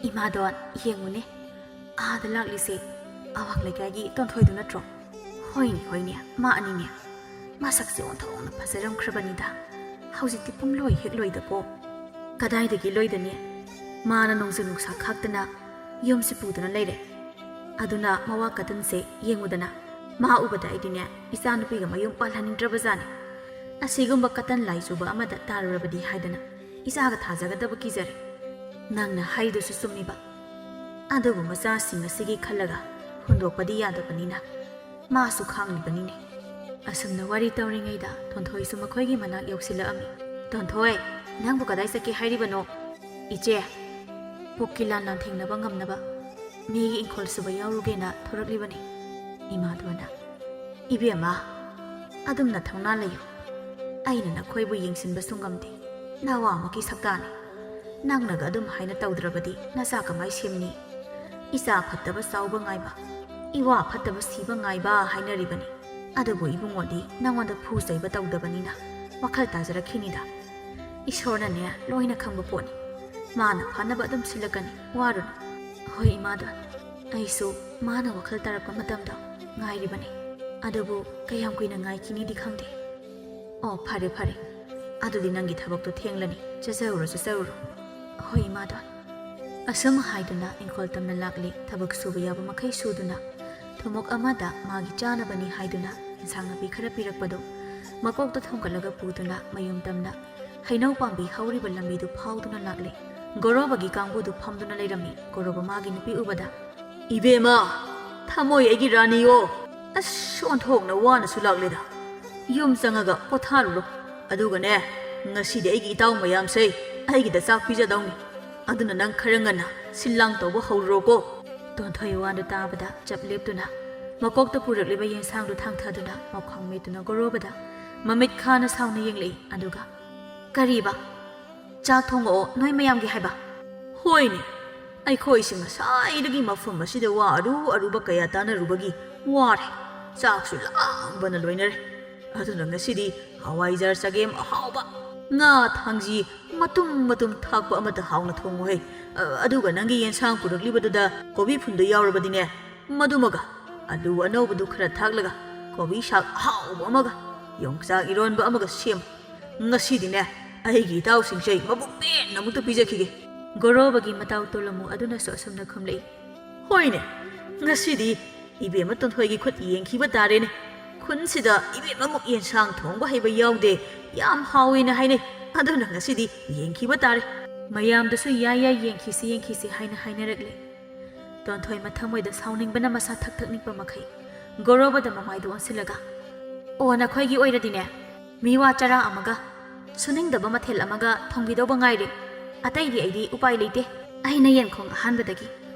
"ꯏꯃꯥꯗꯣꯟ, ꯌꯦꯡꯉꯨꯅꯦ, ꯑꯥꯗ ꯂꯥꯛꯂꯤꯁꯦ ꯑꯋꯥꯡ ꯂꯩꯀꯥꯏꯒꯤ ꯇꯣꯟꯊꯣꯏꯗꯨ ꯅꯠꯇ꯭ꯔꯣ?" "ꯍꯣꯏꯅꯦ, ꯍꯣꯏꯅꯦ, ꯃꯥ ꯑꯅꯤꯅꯦ꯫ ꯃꯁꯛꯁꯦ ꯑꯣꯟꯊꯣꯛꯅ ꯐꯖꯔꯝꯈ꯭ꯔꯕꯅꯤꯗ꯫ ꯍꯧꯖꯤꯛꯇꯤ ꯄꯨꯝꯂꯣꯏ ꯍꯦꯛ ꯂꯣꯏꯗꯀꯣ꯫" "ꯀꯗꯥꯏꯗꯒꯤ ꯂꯣꯏꯗꯅꯤ? ꯃꯥꯅ ꯅꯣꯡꯖꯨ ꯅꯨꯡꯁꯥ ꯈꯥꯛꯇꯅ ꯌꯨꯝꯁꯤ ꯄꯨꯗꯨꯅ ꯂꯩꯔꯦ꯫ ꯑꯗꯨꯅ ꯃꯋꯥ ꯀꯇꯟꯁꯦ ꯌꯦꯡꯉꯨꯗꯅ꯫ ꯃꯥ ꯎꯕꯗ ꯑꯩꯗꯤꯅꯦ, ꯏꯆꯥ ꯅꯨꯄꯤꯒ ꯃꯌꯨꯝ ꯄꯥꯜꯍꯟꯅꯤꯡꯗ꯭ꯔꯕꯖꯥꯠꯅꯤ꯫ ꯑꯁꯤꯒꯨꯝꯕ ꯀꯇꯟ ꯂꯥꯏ ꯆꯨꯕ ꯑꯃꯗ ꯇꯥꯔꯨꯔꯕꯗꯤ ꯍꯥꯏꯗꯅ ꯏꯆꯥꯒ ꯊꯥꯖꯒꯗꯕ ꯀꯤꯖꯔꯦ꯫" "ꯅꯪꯅ ꯍꯥꯏꯔꯤꯗꯨꯁꯨ ꯆꯨꯝꯃꯤꯕ꯫ ꯑꯗꯨꯕꯨ ꯃꯆꯥꯁꯤꯡ ꯑꯁꯤꯒꯤ ꯈꯜꯂꯒ ꯍꯨꯟꯗꯣꯛꯄꯗꯤ ꯌꯥꯗꯕꯅꯤꯅ ꯃꯥꯁꯨ ꯈꯥꯡꯂꯤꯕꯅꯤꯅꯦ꯫ ꯑꯁꯨꯝꯅ ꯋꯥꯔꯤ ꯇꯧꯔꯤꯉꯩꯗ ꯇꯣꯟꯊꯣꯏꯁꯨ ꯃꯈꯣꯏꯒꯤ ꯃꯅꯥꯛ ꯌꯧꯁꯤꯜꯂꯛꯑꯝꯃꯤ꯫ "ꯇꯣꯟꯊꯣꯏ, ꯅꯪꯕꯨ ꯀꯗꯥꯏ ꯆꯠꯀꯦ ꯍꯥꯏꯔꯤꯕꯅꯣ?" "ꯏꯆꯦ, ꯄꯣꯛꯀꯤ ꯂꯥꯟ ꯂꯥꯟꯊꯦꯡꯅꯕ ꯉꯝꯅꯕ ꯃꯤꯒꯤ ꯏꯪꯈꯣꯜ ꯁꯨꯕ ꯌꯥꯎꯔꯨꯒꯦꯅ ꯊꯣꯔꯛꯂꯤꯕꯅꯤ," ꯏꯃꯥꯗꯣꯟꯅ꯫ "ꯏꯕꯦꯝꯃ, ꯑꯗꯨꯝ ꯅꯊꯧꯅꯥ ꯂꯩꯌꯨ꯫ ꯑꯩꯅ ꯅꯈꯣꯏꯕꯨ ꯌꯦꯡꯁꯤꯟꯕꯁꯨ ꯉꯝꯗꯦ꯫ ꯅꯋꯥꯃꯛꯀꯤ ꯁꯛꯇꯥꯅꯤ꯫ ꯅꯪꯅꯒ ꯑꯗꯨꯝ ꯍꯥꯏꯅ ꯇꯧꯗ꯭ꯔꯕꯗꯤ ꯅꯆꯥ ꯀꯃꯥꯏ ꯁꯦꯝꯅꯤ? ꯏꯆꯥ ꯐꯠꯇꯕ ꯆꯥꯎꯕ ꯉꯥꯏꯕ, ꯏꯋꯥ ꯐꯠꯇꯕ ꯁꯤꯕ ꯉꯥꯏꯕ ꯍꯥꯏꯅꯔꯤꯕꯅꯤ꯫ ꯑꯗꯨꯕꯨ ꯏꯕꯨꯡꯉꯣꯗꯤ ꯅꯉꯣꯟꯗ ꯐꯨ ꯆꯩꯕ ꯇꯧꯗꯕꯅꯤꯅ ꯋꯥꯈꯜ ꯇꯥꯖꯔꯛꯈꯤꯅꯤꯗ꯫ ꯏꯁꯣꯔꯅꯅꯦ ꯂꯣꯏꯅ ꯈꯪꯕ ꯄꯣꯠꯅꯤ꯫ ꯃꯥꯅ ꯐꯅꯕ ꯑꯗꯨꯝ ꯁꯤꯜꯂꯛꯀꯅꯤ, ꯋꯥꯔꯨꯅꯨ꯫" "ꯍꯣꯏ ꯏꯃꯥꯗꯣꯟ, ꯑꯩꯁꯨ ꯃꯥꯅ ꯋꯥꯈꯜ ꯇꯥꯔꯛꯄ ꯃꯇꯝꯗꯣ ꯉꯥꯏꯔꯤꯕꯅꯤ꯫ ꯑꯗꯨꯕꯨ ꯀꯌꯥꯝ ꯀꯨꯏꯅ ꯉꯥꯏꯈꯤꯅꯤꯗꯤ ꯈꯪꯗꯦ꯫ ꯑꯣ, ꯐꯔꯦ ꯐꯔꯦ, ꯑꯗꯨꯗꯤ ꯅꯪꯒꯤ ꯊꯕꯛꯇꯣ ꯊꯦꯡꯂꯅꯤ꯫ ꯆꯠꯆꯔꯨꯔꯣ, ꯆꯠꯆꯔꯨꯔꯣ꯫" "ꯍꯣꯏ ꯏꯃꯥꯗꯣꯟ꯫" ꯑꯁꯨꯝ ꯍꯥꯏꯗꯨꯅ ꯏꯪꯈꯣꯜ ꯇꯝꯅ ꯂꯥꯛꯂꯤ꯫ ꯊꯕꯛ ꯁꯨꯕ ꯌꯥꯕ ꯃꯈꯩ ꯁꯨꯗꯨꯅ, ꯊꯨꯝꯃꯣꯛ ꯑꯃꯗ ꯃꯥꯒꯤ ꯆꯥꯅꯕꯅꯤ ꯍꯥꯏꯗꯨꯅ ꯏꯟꯁꯥꯡ ꯅꯥꯄꯤ ꯈꯔ ꯄꯤꯔꯛꯄꯗꯨ ꯃꯀꯣꯛꯇ ꯊꯣꯡꯒꯠꯂꯒ ꯄꯨꯗꯨꯅ ꯃꯌꯨꯝ ꯇꯝꯅ ꯍꯩꯅꯧ ꯄꯥꯝꯕꯤ ꯍꯧꯔꯤꯕ ꯂꯝꯕꯤꯗꯨ ꯐꯥꯎꯗꯨꯅ ꯂꯥꯛꯂꯦ꯫ ꯒꯣꯔꯣꯕꯒꯤ ꯀꯥꯡꯕꯨꯗꯨ ꯐꯝꯗꯨꯅ ꯂꯩꯔꯝꯃꯤ꯫ ꯒꯣꯔꯣꯕ ꯃꯥꯒꯤ ꯅꯨꯄꯤ ꯎꯕꯗ, "ꯏꯕꯦꯝꯃ, ꯊꯃꯣꯏ ꯑꯩꯒꯤ ꯔꯥꯅꯤꯌꯣ, ꯑꯁ, ꯑꯣꯟꯊꯣꯛꯅ ꯋꯥꯅꯁꯨ ꯂꯥꯛꯂꯦꯗ꯫ ꯌꯨꯝ ꯆꯪꯉꯒ ꯄꯣꯊꯥꯔꯨꯔꯣ꯫ ꯑꯗꯨꯒꯅꯦ, ꯉꯁꯤꯗꯤ ꯑꯩꯒꯤ ꯏꯇꯥꯎ ꯃꯌꯥꯝꯁꯦ ꯑꯩꯒꯤꯗ ꯆꯥꯛ ꯄꯤꯖꯗꯧꯅꯤ꯫ ꯑꯗꯨꯅ ꯅꯪ ꯈꯔ ꯉꯟꯅ ꯁꯤꯜ ꯂꯥꯡ ꯇꯧꯕ ꯍꯧꯔꯨꯔꯣꯀꯣ꯫" ꯇꯣꯟꯊꯣꯏ ꯋꯥꯗꯨ ꯇꯥꯕꯗ ꯆꯞ ꯂꯦꯞꯇꯨꯅ ꯃꯀꯣꯛꯇ ꯄꯨꯔꯛꯂꯤꯕ ꯌꯦꯟꯁꯥꯡꯗꯨ ꯊꯥꯡꯊꯗꯨꯅ ꯃꯈꯣꯡ ꯃꯦꯠꯇꯨꯅ ꯒꯣꯔꯣꯕꯗ ꯃꯃꯤꯠ ꯈꯥꯅ ꯁꯥꯎꯅ ꯌꯦꯡꯂꯛꯏ꯫ ꯑꯗꯨꯒ, "ꯀꯔꯤꯕ? ꯆꯥꯛ ꯊꯣꯡꯉꯛꯑꯣ, ꯅꯣꯏ ꯃꯌꯥꯝꯒꯤ ꯍꯥꯏꯕ?" "ꯍꯣꯏꯅꯦ, ꯑꯩꯈꯣꯏꯁꯦ ꯉꯁꯥꯏꯗꯒꯤ ꯃꯐꯝ ꯑꯁꯤꯗ ꯋꯥ ꯑꯔꯨ ꯑꯔꯨꯕ ꯀꯌꯥ ꯇꯥꯅꯔꯨꯕꯒꯤ ꯋꯥꯔꯦ꯫ ꯆꯥꯛꯁꯨ ꯂꯥꯝꯕꯅ ꯂꯣꯏꯅꯔꯦ꯫ ꯑꯗꯨꯅ ꯉꯁꯤꯗꯤ ꯍꯋꯥꯏꯖꯥꯔ ꯆꯒꯦꯝ ꯑꯍꯥꯎꯕ, ꯉꯥ ꯊꯥꯡꯖꯤ ꯃꯇꯨꯝ ꯃꯇꯨꯝ ꯊꯥꯛꯄ ꯑꯃꯇ ꯍꯥꯎꯅ ꯊꯣꯡꯉꯨꯍꯦ꯫ ꯑ, ꯑꯗꯨꯒ ꯅꯪꯒꯤ ꯌꯦꯟꯁꯥꯡ ꯄꯨꯔꯛꯂꯤꯕꯗꯨꯗ ꯀꯣꯕꯤ ꯐꯨꯟꯗꯨ ꯌꯥꯎꯔꯕꯗꯤꯅꯦ, ꯃꯗꯨꯃꯒ ꯑꯂꯨ ꯑꯅꯧꯕꯗꯨ ꯈꯔ ꯊꯥꯛꯂꯒ ꯀꯣꯕꯤ ꯁꯥꯛ ꯑꯍꯥꯎꯕ ꯑꯃꯒ ꯌꯣꯡꯆꯥꯛ ꯏꯔꯣꯟꯕ ꯑꯃꯒ ꯁꯦꯝꯃꯨ꯫ ꯉꯁꯤꯗꯤꯅꯦ, ꯑꯩꯒꯤ ꯏꯇꯥꯎꯁꯤꯡꯁꯦ ꯑꯩ ꯃꯕꯨꯛ ꯄꯦꯟꯅ ꯑꯃꯨꯛꯇ ꯄꯤꯖꯈꯤꯒꯦ꯫" ꯒꯣꯔꯣꯕꯒꯤ ꯃꯇꯥꯎ ꯇꯣꯂꯣꯃꯨ ꯑꯗꯨꯅꯁꯨ ꯑꯁꯨꯝꯅ ꯈꯨꯝꯂꯛꯏ꯫ "ꯍꯣꯏꯅꯦ, ꯉꯁꯤꯗꯤ ꯏꯕꯦꯝꯃ ꯇꯣꯟꯊꯣꯏꯒꯤ ꯈꯨꯠ ꯌꯦꯡꯈꯤꯕ ꯇꯥꯔꯦꯅꯦ꯫ ꯈꯨꯟꯁꯤꯗ ꯏꯕꯦꯝꯃꯃꯨꯛ ꯌꯦꯟꯁꯥꯡ ꯊꯣꯡꯕ ꯍꯩꯕ ꯌꯥꯎꯗꯦ, ꯌꯥꯝ ꯍꯥꯎꯋꯦꯅ ꯍꯥꯏꯅꯩ꯫ ꯑꯗꯨꯅ ꯉꯁꯤꯗꯤ ꯌꯦꯡꯈꯤꯕ ꯇꯥꯔꯦ꯫" ꯃꯌꯥꯝꯗꯁꯨ "ꯌꯥꯏ ꯌꯥꯏ, ꯌꯦꯡꯈꯤꯁꯤ ꯌꯦꯡꯈꯤꯁꯤ" ꯍꯥꯏꯅ ꯍꯥꯏꯅꯔꯛꯂꯦ꯫ ꯇꯣꯟꯊꯣꯏ ꯃꯊꯃꯣꯏꯗ ꯁꯥꯎꯅꯤꯡꯕꯅ ꯃꯁꯥ ꯊꯛ ꯊꯛ ꯅꯤꯛꯄ ꯃꯈꯩ ꯒꯣꯔꯣꯕꯗ ꯃꯃꯥꯏꯗꯨ ꯑꯣꯟꯁꯤꯜꯂꯒ, "ꯑꯣ, ꯅꯈꯣꯏꯒꯤ ꯑꯣꯏꯔꯗꯤꯅꯦ, ꯃꯤꯋꯥ ꯆꯔꯥ ꯑꯃꯒ ꯁꯨꯅꯤꯡꯗꯕ ꯃꯊꯦꯜ ꯑꯃꯒ ꯊꯣꯡꯕꯤꯗꯧꯕ ꯉꯥꯏꯔꯦ꯫ ꯑꯇꯩꯗꯤ ꯑꯩꯗꯤ ꯎꯄꯥꯏ ꯂꯩꯇꯦ꯫" ꯑꯩꯅ ꯌꯦꯟꯈꯣꯡ ꯑꯍꯥꯟꯕꯗꯒꯤ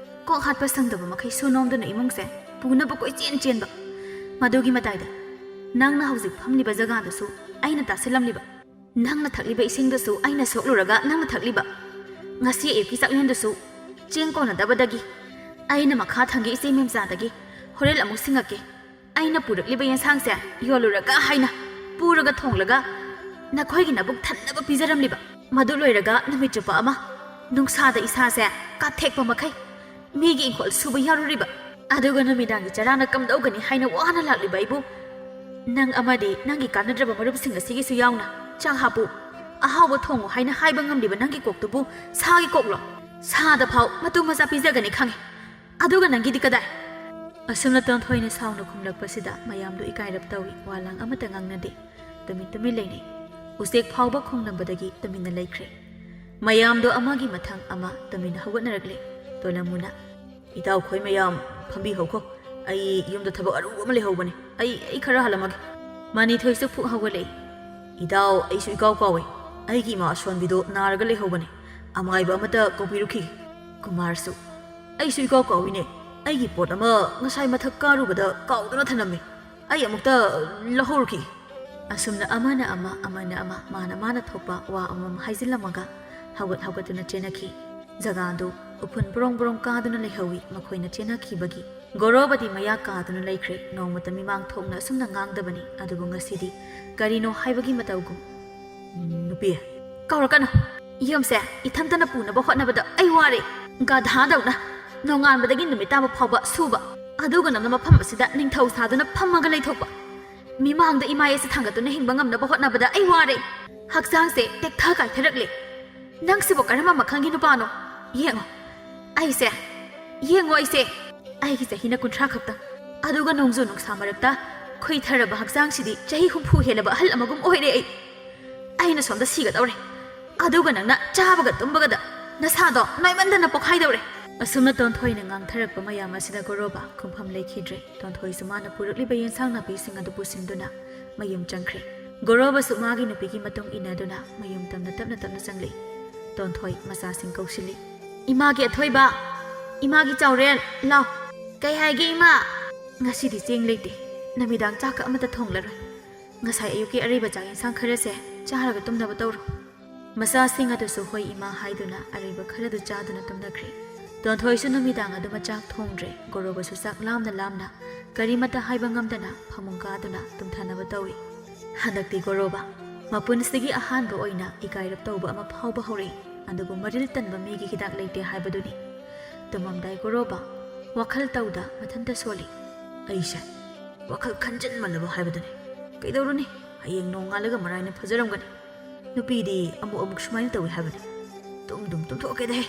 ꯀꯣꯛ ꯍꯥꯠꯄ ꯁꯪꯗꯕ ꯃꯈꯩ ꯁꯨ ꯅꯣꯝꯗꯨꯅ ꯏꯃꯨꯡꯁꯦ ꯄꯨꯅꯕ ꯀꯣꯏꯆꯦꯟ ꯆꯦꯟꯕ꯫ ꯃꯗꯨꯒꯤ ꯃꯇꯥꯏꯗ ꯅꯪꯅ ꯍꯧꯖꯤꯛ ꯐꯝꯂꯤꯕ ꯖꯒꯥꯗꯨꯁꯨ ꯑꯩꯅ ꯇꯥꯁꯤꯜꯂꯝꯂꯤꯕ꯫ ꯅꯪꯅ ꯊꯛꯂꯤꯕ ꯏꯁꯤꯡꯗꯨꯁꯨ ꯑꯩꯅ ꯁꯣꯛꯂꯨꯔꯒ ꯅꯪꯅ ꯊꯛꯂꯤꯕ꯫ ꯉꯁꯤ ꯑꯌꯨꯛꯀꯤ ꯆꯥꯛꯂꯦꯟꯗꯨꯁꯨ ꯆꯦꯡ ꯀꯣꯟꯅꯗꯕꯗꯒꯤ ꯑꯩꯅ ꯃꯈꯥ ꯊꯪꯒꯤ ꯏꯆꯦ ꯃꯦꯝꯆꯥꯗꯒꯤ ꯍꯣꯔꯦꯟ ꯑꯃꯨꯛ ꯁꯤꯡꯉꯛꯀꯦ꯫ ꯑꯩꯅ ꯄꯨꯔꯛꯂꯤꯕ ꯌꯦꯟꯁꯥꯡꯁꯦ ꯌꯣꯜꯂꯨꯔꯒ ꯍꯥꯏꯅ ꯄꯨꯔꯒ ꯊꯣꯡꯂꯒ ꯅꯈꯣꯏꯒꯤ ꯅꯕꯨꯛ ꯊꯟꯅꯕ ꯄꯤꯖꯔꯝꯂꯤꯕ꯫ ꯃꯗꯨ ꯂꯣꯏꯔꯒ ꯅꯨꯃꯤꯠ ꯆꯨꯞꯄ ꯑꯃ ꯅꯨꯡꯁꯥꯗ ꯏꯁꯥꯁꯦ ꯀꯥꯊꯦꯛꯄ ꯃꯈꯩ ꯃꯤꯒꯤ ꯏꯪꯈꯣꯜ ꯁꯨꯕ ꯌꯥꯔꯨꯔꯤꯕ꯫ ꯑꯗꯨꯒ ꯅꯨꯃꯤꯗꯥꯡꯒꯤ ꯆꯔꯥꯅ ꯀꯝꯗꯧꯒꯅꯤ ꯍꯥꯏꯅ ꯋꯥꯅ ꯂꯥꯛꯂꯤꯕ ꯑꯩꯕꯨ ꯅꯪ ꯑꯃꯗꯤ ꯅꯪꯒꯤ ꯀꯥꯟꯅꯗ꯭ꯔꯕ ꯃꯔꯨꯞꯁꯤꯡ ꯑꯁꯤꯒꯤꯁꯨ ꯌꯥꯎꯅ ꯆꯥꯛ ꯍꯥꯞꯄꯨ, ꯑꯍꯥꯎꯕ ꯊꯣꯡꯉꯨ ꯍꯥꯏꯅ ꯍꯥꯏꯕ ꯉꯝꯂꯤꯕ ꯅꯪꯒꯤ ꯀꯣꯛꯇꯨꯕꯨ ꯁꯥꯒꯤ ꯀꯣꯛꯂꯣ? ꯁꯥꯗ ꯐꯥꯎ ꯃꯇꯨ ꯃꯆꯥ ꯄꯤꯖꯒꯅꯤ ꯈꯪꯉꯤ꯫ ꯑꯗꯨꯒ ꯅꯪꯒꯤꯗꯤ ꯀꯗꯥꯏ? ꯑꯁꯨꯝꯅ ꯇꯣꯟꯊꯣꯏꯅ ꯁꯥꯎꯅ ꯈꯨꯝꯂꯛꯄꯁꯤꯗ ꯃꯌꯥꯝꯗꯨ ꯏꯀꯥꯏꯔꯞ ꯇꯧꯏ, ꯋꯥ ꯂꯥꯡ ꯑꯃꯠꯇ ꯉꯥꯡꯅꯗꯦ꯫ ꯇꯨꯃꯤꯟ ꯇꯨꯃꯤꯟ ꯂꯩꯅꯩ꯫ ꯎꯆꯦꯛ ꯐꯥꯎꯕ ꯈꯣꯡꯂꯝꯕꯗꯒꯤ ꯇꯨꯃꯤꯟꯅ ꯂꯩꯈ꯭ꯔꯦ꯫ ꯃꯌꯥꯝꯗꯣ ꯑꯃꯒꯤ ꯃꯊꯪ ꯑꯃ ꯇꯨꯃꯤꯟꯅ ꯍꯧꯒꯠꯅꯔꯛꯂꯦ꯫ ꯇꯣꯂꯝꯃꯨꯅ, "ꯏꯇꯥꯎꯈꯣꯏ ꯃꯌꯥꯝ ꯐꯝꯕꯤꯍꯧꯈꯣ, ꯑꯩ ꯌꯨꯝꯗ ꯊꯕꯛ ꯑꯔꯨꯕ ꯑꯃ ꯂꯩꯍꯧꯕꯅꯦ, ꯑꯩ, ꯑꯩ ꯈꯔ ꯍꯜꯂꯝꯃꯒꯦ꯫" ꯃꯅꯤꯊꯣꯏꯁꯨ ꯐꯨꯛ ꯍꯧꯒꯠꯂꯛꯏ꯫ "ꯏꯇꯥꯎ, ꯑꯩꯁꯨ ꯏꯀꯥꯎ ꯀꯥꯎꯋꯦ, ꯑꯩꯒꯤ ꯏꯃꯥ ꯑꯁꯣꯟꯕꯤꯗꯣ ꯅꯥꯔꯒ ꯂꯩꯍꯧꯕꯅꯦ, ꯑꯃꯥꯏꯕ ꯑꯃꯇ ꯀꯧꯕꯤꯔꯨꯈꯤꯒꯦ꯫" ꯀꯨꯃꯥꯔꯁꯨ, "ꯑꯩꯁꯨ ꯏꯀꯥꯎ ꯀꯥꯎꯏꯅꯦ, ꯑꯩꯒꯤ ꯄꯣꯠ ꯑꯃ ꯉꯁꯥꯏ ꯃꯊꯛ ꯀꯥꯔꯨꯕꯗ ꯀꯥꯎꯗꯨꯅ ꯊꯅꯝꯃꯦ, ꯑꯩ ꯑꯃꯨꯛꯇ ꯂꯧꯍꯧꯔꯨꯈꯤꯒꯦ꯫" ꯑꯁꯨꯝꯅ ꯑꯃꯅ ꯑꯃ, ꯑꯃꯅ ꯑꯃ, ꯃꯥꯅ ꯃꯥꯅ ꯊꯣꯛꯄ ꯋꯥ ꯑꯃꯃꯝ ꯍꯥꯏꯖꯤꯜꯂꯝꯃꯒ ꯍꯧꯒꯠ ꯍꯧꯒꯠꯇꯨꯅ ꯆꯦꯟꯅꯈꯤ꯫ ꯖꯒꯥꯗꯨ ꯎꯐꯨꯟ ꯕ꯭ꯔꯣꯡ ꯕ꯭ꯔꯣꯡ ꯀꯥꯗꯨꯅ ꯂꯩꯍꯧꯏ꯫ ꯃꯈꯣꯏꯅ ꯆꯦꯟꯅꯈꯤꯕꯒꯤ ꯒꯣꯔꯣꯕꯗꯤ ꯃꯌꯥ ꯀꯥꯗꯨꯅ ꯂꯩꯈ꯭ꯔꯦ꯫ ꯅꯣꯡꯃꯇ ꯃꯤꯃꯥꯡ ꯊꯣꯛꯅ ꯑꯁꯨꯝꯅ ꯉꯥꯡꯗꯕꯅꯤ, ꯑꯗꯨꯕꯨ ꯉꯁꯤꯗꯤ ꯀꯔꯤꯅꯣ ꯍꯥꯏꯕꯒꯤ ꯃꯇꯧꯒꯨꯝ, "ꯅꯨꯄꯤ, ꯀꯧꯔꯛꯀꯅꯨ꯫ ꯌꯨꯝꯁꯦ ꯏꯊꯟꯇꯅ ꯄꯨꯅꯕ ꯍꯣꯠꯅꯕꯗ ꯑꯩ ꯋꯥꯔꯦ꯫ ꯒꯙꯥꯗꯧꯅ ꯅꯣꯡꯉꯥꯟꯕꯗꯒꯤ ꯅꯨꯃꯤꯠ ꯇꯥꯕ ꯐꯥꯎꯕ ꯁꯨꯕ, ꯑꯗꯨꯒ ꯅꯪꯅ ꯃꯐꯝ ꯑꯁꯤꯗ ꯅꯤꯡꯊꯧ ꯁꯥꯗꯨꯅ ꯐꯝꯃꯒ ꯂꯩꯊꯣꯛꯄ꯫ ꯃꯤꯃꯥꯡꯗ ꯏꯃꯥ ꯑꯁꯤ ꯊꯥꯡꯒꯠꯇꯨꯅ ꯍꯤꯡꯕ ꯉꯝꯅꯕ ꯍꯣꯠꯅꯕꯗ ꯑꯩ ꯋꯥꯔꯦ꯫ ꯍꯛꯆꯥꯡꯁꯦ ꯇꯦꯛꯊ ꯀꯥꯏꯊꯔꯛꯂꯦ꯫ ꯅꯪꯁꯤꯕꯨ ꯀꯔꯝꯕ ꯃꯈꯜꯒꯤ ꯅꯨꯄꯥꯅꯣ? ꯌꯦꯡꯉꯣ, ꯑꯩꯁꯦ, ꯌꯦꯡꯉꯣ ꯑꯩꯁꯦ꯫ ꯑꯩꯒꯤ ꯆꯍꯤꯅ ꯀꯨꯟꯊ꯭ꯔꯥ ꯈꯛꯇꯪ, ꯑꯗꯨꯒ ꯅꯣꯡꯖꯨ ꯅꯨꯡꯁꯥ ꯃꯔꯛꯇ ꯈꯨꯏꯊꯔꯕ ꯍꯛꯆꯥꯡꯁꯤꯗꯤ ꯆꯍꯤ ꯍꯨꯝꯐꯨ ꯍꯦꯜꯂꯕ ꯑꯍꯜ ꯑꯃꯒꯨꯝ ꯑꯣꯏꯔꯦ ꯑꯩ꯫ ꯑꯩꯅ ꯁꯣꯝꯗ ꯁꯤꯒꯗꯧꯔꯦ, ꯑꯗꯨꯒ ꯅꯪꯅ ꯆꯥꯕꯒ ꯇꯨꯝꯕꯒꯗ ꯅꯁꯥꯗꯣ ꯅꯣꯏꯃꯟꯗꯅ ꯄꯣꯛꯈꯥꯏꯗꯧꯔꯦ꯫ ꯑꯁꯨꯝꯅ ꯇꯣꯟꯊꯣꯏꯅ ꯉꯥꯡꯊꯔꯛꯄ ꯃꯌꯥꯝ ꯑꯁꯤꯗ ꯒꯣꯔꯣꯕ ꯈꯨꯝꯐꯝ ꯂꯩꯈꯤꯗ꯭ꯔꯦ꯫ ꯇꯣꯟꯊꯣꯏꯁꯨ ꯃꯥꯅ ꯄꯨꯔꯛꯂꯤꯕ ꯌꯦꯟꯁꯥꯡ ꯅꯥꯄꯤꯁꯤꯡ ꯑꯗꯨ ꯄꯨꯁꯤꯟꯗꯨꯅ ꯃꯌꯨꯝ ꯆꯪꯈ꯭ꯔꯦ꯫ ꯒꯣꯔꯣꯕꯁꯨ ꯃꯥꯒꯤ ꯅꯨꯄꯤꯒꯤ ꯃꯇꯨꯡ ꯏꯟꯅꯗꯨꯅ ꯃꯌꯨꯝ ꯇꯝꯅ ꯇꯞꯅ ꯇꯞꯅ ꯆꯪꯂꯛꯏ꯫ ꯇꯣꯟꯊꯣꯏ ꯃꯆꯥꯁꯤꯡ ꯀꯧꯁꯤꯜꯂꯤ꯫ "ꯏꯃꯥꯒꯤ ꯑꯊꯣꯏꯕ, ꯏꯃꯥꯒꯤ ꯆꯥꯎꯔꯦꯟ, ꯂꯥꯎ!" "ꯀꯩ ꯍꯥꯏꯒꯦ ꯏꯃꯥ?" "ꯉꯁꯤꯗꯤ ꯆꯦꯡ ꯂꯩꯇꯦ, ꯅꯨꯃꯤꯗꯥꯡ ꯆꯥꯛꯀ ꯑꯃꯠꯇ ꯊꯣꯡꯂꯔꯣꯏ꯫ ꯉꯁꯥꯏ ꯑꯌꯨꯛꯀꯤ ꯑꯔꯩꯕ ꯆꯥꯛ ꯌꯦꯟꯁꯥꯡ ꯈꯔꯁꯦ ꯆꯥꯔꯒ ꯇꯨꯝꯅꯕ ꯇꯧꯔꯣ꯫" ꯃꯆꯥꯁꯤꯡ ꯑꯗꯨꯁꯨ "ꯍꯣꯏ ꯏꯃꯥ" ꯍꯥꯏꯗꯨꯅ ꯑꯔꯩꯕ ꯈꯔꯗꯨ ꯆꯥꯗꯨꯅ ꯇꯨꯝꯅꯈ꯭ꯔꯦ꯫ ꯇꯣꯟꯊꯣꯏꯁꯨ ꯅꯨꯃꯤꯗꯥꯡ ꯑꯗꯨꯃ ꯆꯥꯛ ꯊꯣꯡꯗ꯭ꯔꯦ꯫ ꯒꯣꯔꯣꯕꯁꯨ ꯆꯥꯛ ꯂꯥꯝꯅ ꯂꯥꯝꯅ ꯀꯔꯤꯃꯠꯇ ꯍꯥꯏꯕ ꯉꯝꯗꯅ ꯐꯃꯨꯡ ꯀꯥꯗꯨꯅ ꯇꯨꯝꯊꯅꯕ ꯇꯧꯏ꯫ ꯍꯟꯗꯛꯇꯤ ꯒꯣꯔꯣꯕ ꯃꯄꯨꯟꯁꯤꯒꯤ ꯑꯍꯥꯟꯕ ꯑꯣꯏꯅ ꯏꯀꯥꯏꯔꯞ ꯇꯧꯕ ꯑꯃ ꯐꯥꯎꯕ ꯍꯧꯔꯛꯏ꯫ ꯑꯗꯨꯕꯨ ꯃꯔꯤꯜ ꯇꯟꯕ ꯃꯤꯒꯤ ꯍꯤꯗꯥꯛ ꯂꯩꯇꯦ ꯍꯥꯏꯕꯗꯨꯅꯤ꯫ ꯇꯨꯝꯃꯝꯗꯥꯏ ꯒꯣꯔꯣꯕ ꯋꯥꯈꯜ ꯇꯧꯗ ꯃꯊꯟꯇ ꯁꯣꯜꯂꯤ꯫ "ꯑꯩꯁꯦ ꯋꯥꯈꯜ ꯈꯟꯖꯟꯃꯜꯂꯕ ꯍꯥꯏꯕꯗꯨꯅꯤ꯫ ꯀꯩꯗꯧꯔꯨꯅꯤ, ꯍꯌꯦꯡ ꯅꯣꯡꯉꯥꯜꯂꯒ ꯃꯔꯥꯏꯅ ꯐꯖꯔꯝꯒꯅꯤ꯫ ꯅꯨꯄꯤꯗꯤ ꯑꯃꯨꯛ ꯑꯃꯨꯛ ꯁꯨꯃꯥꯏꯅ ꯇꯧꯏ ꯍꯥꯏꯕꯅꯤ꯫ ꯇꯨꯝ ꯇꯨꯝ ꯇꯨꯝꯊꯣꯛꯀꯦꯗꯍꯦ꯫"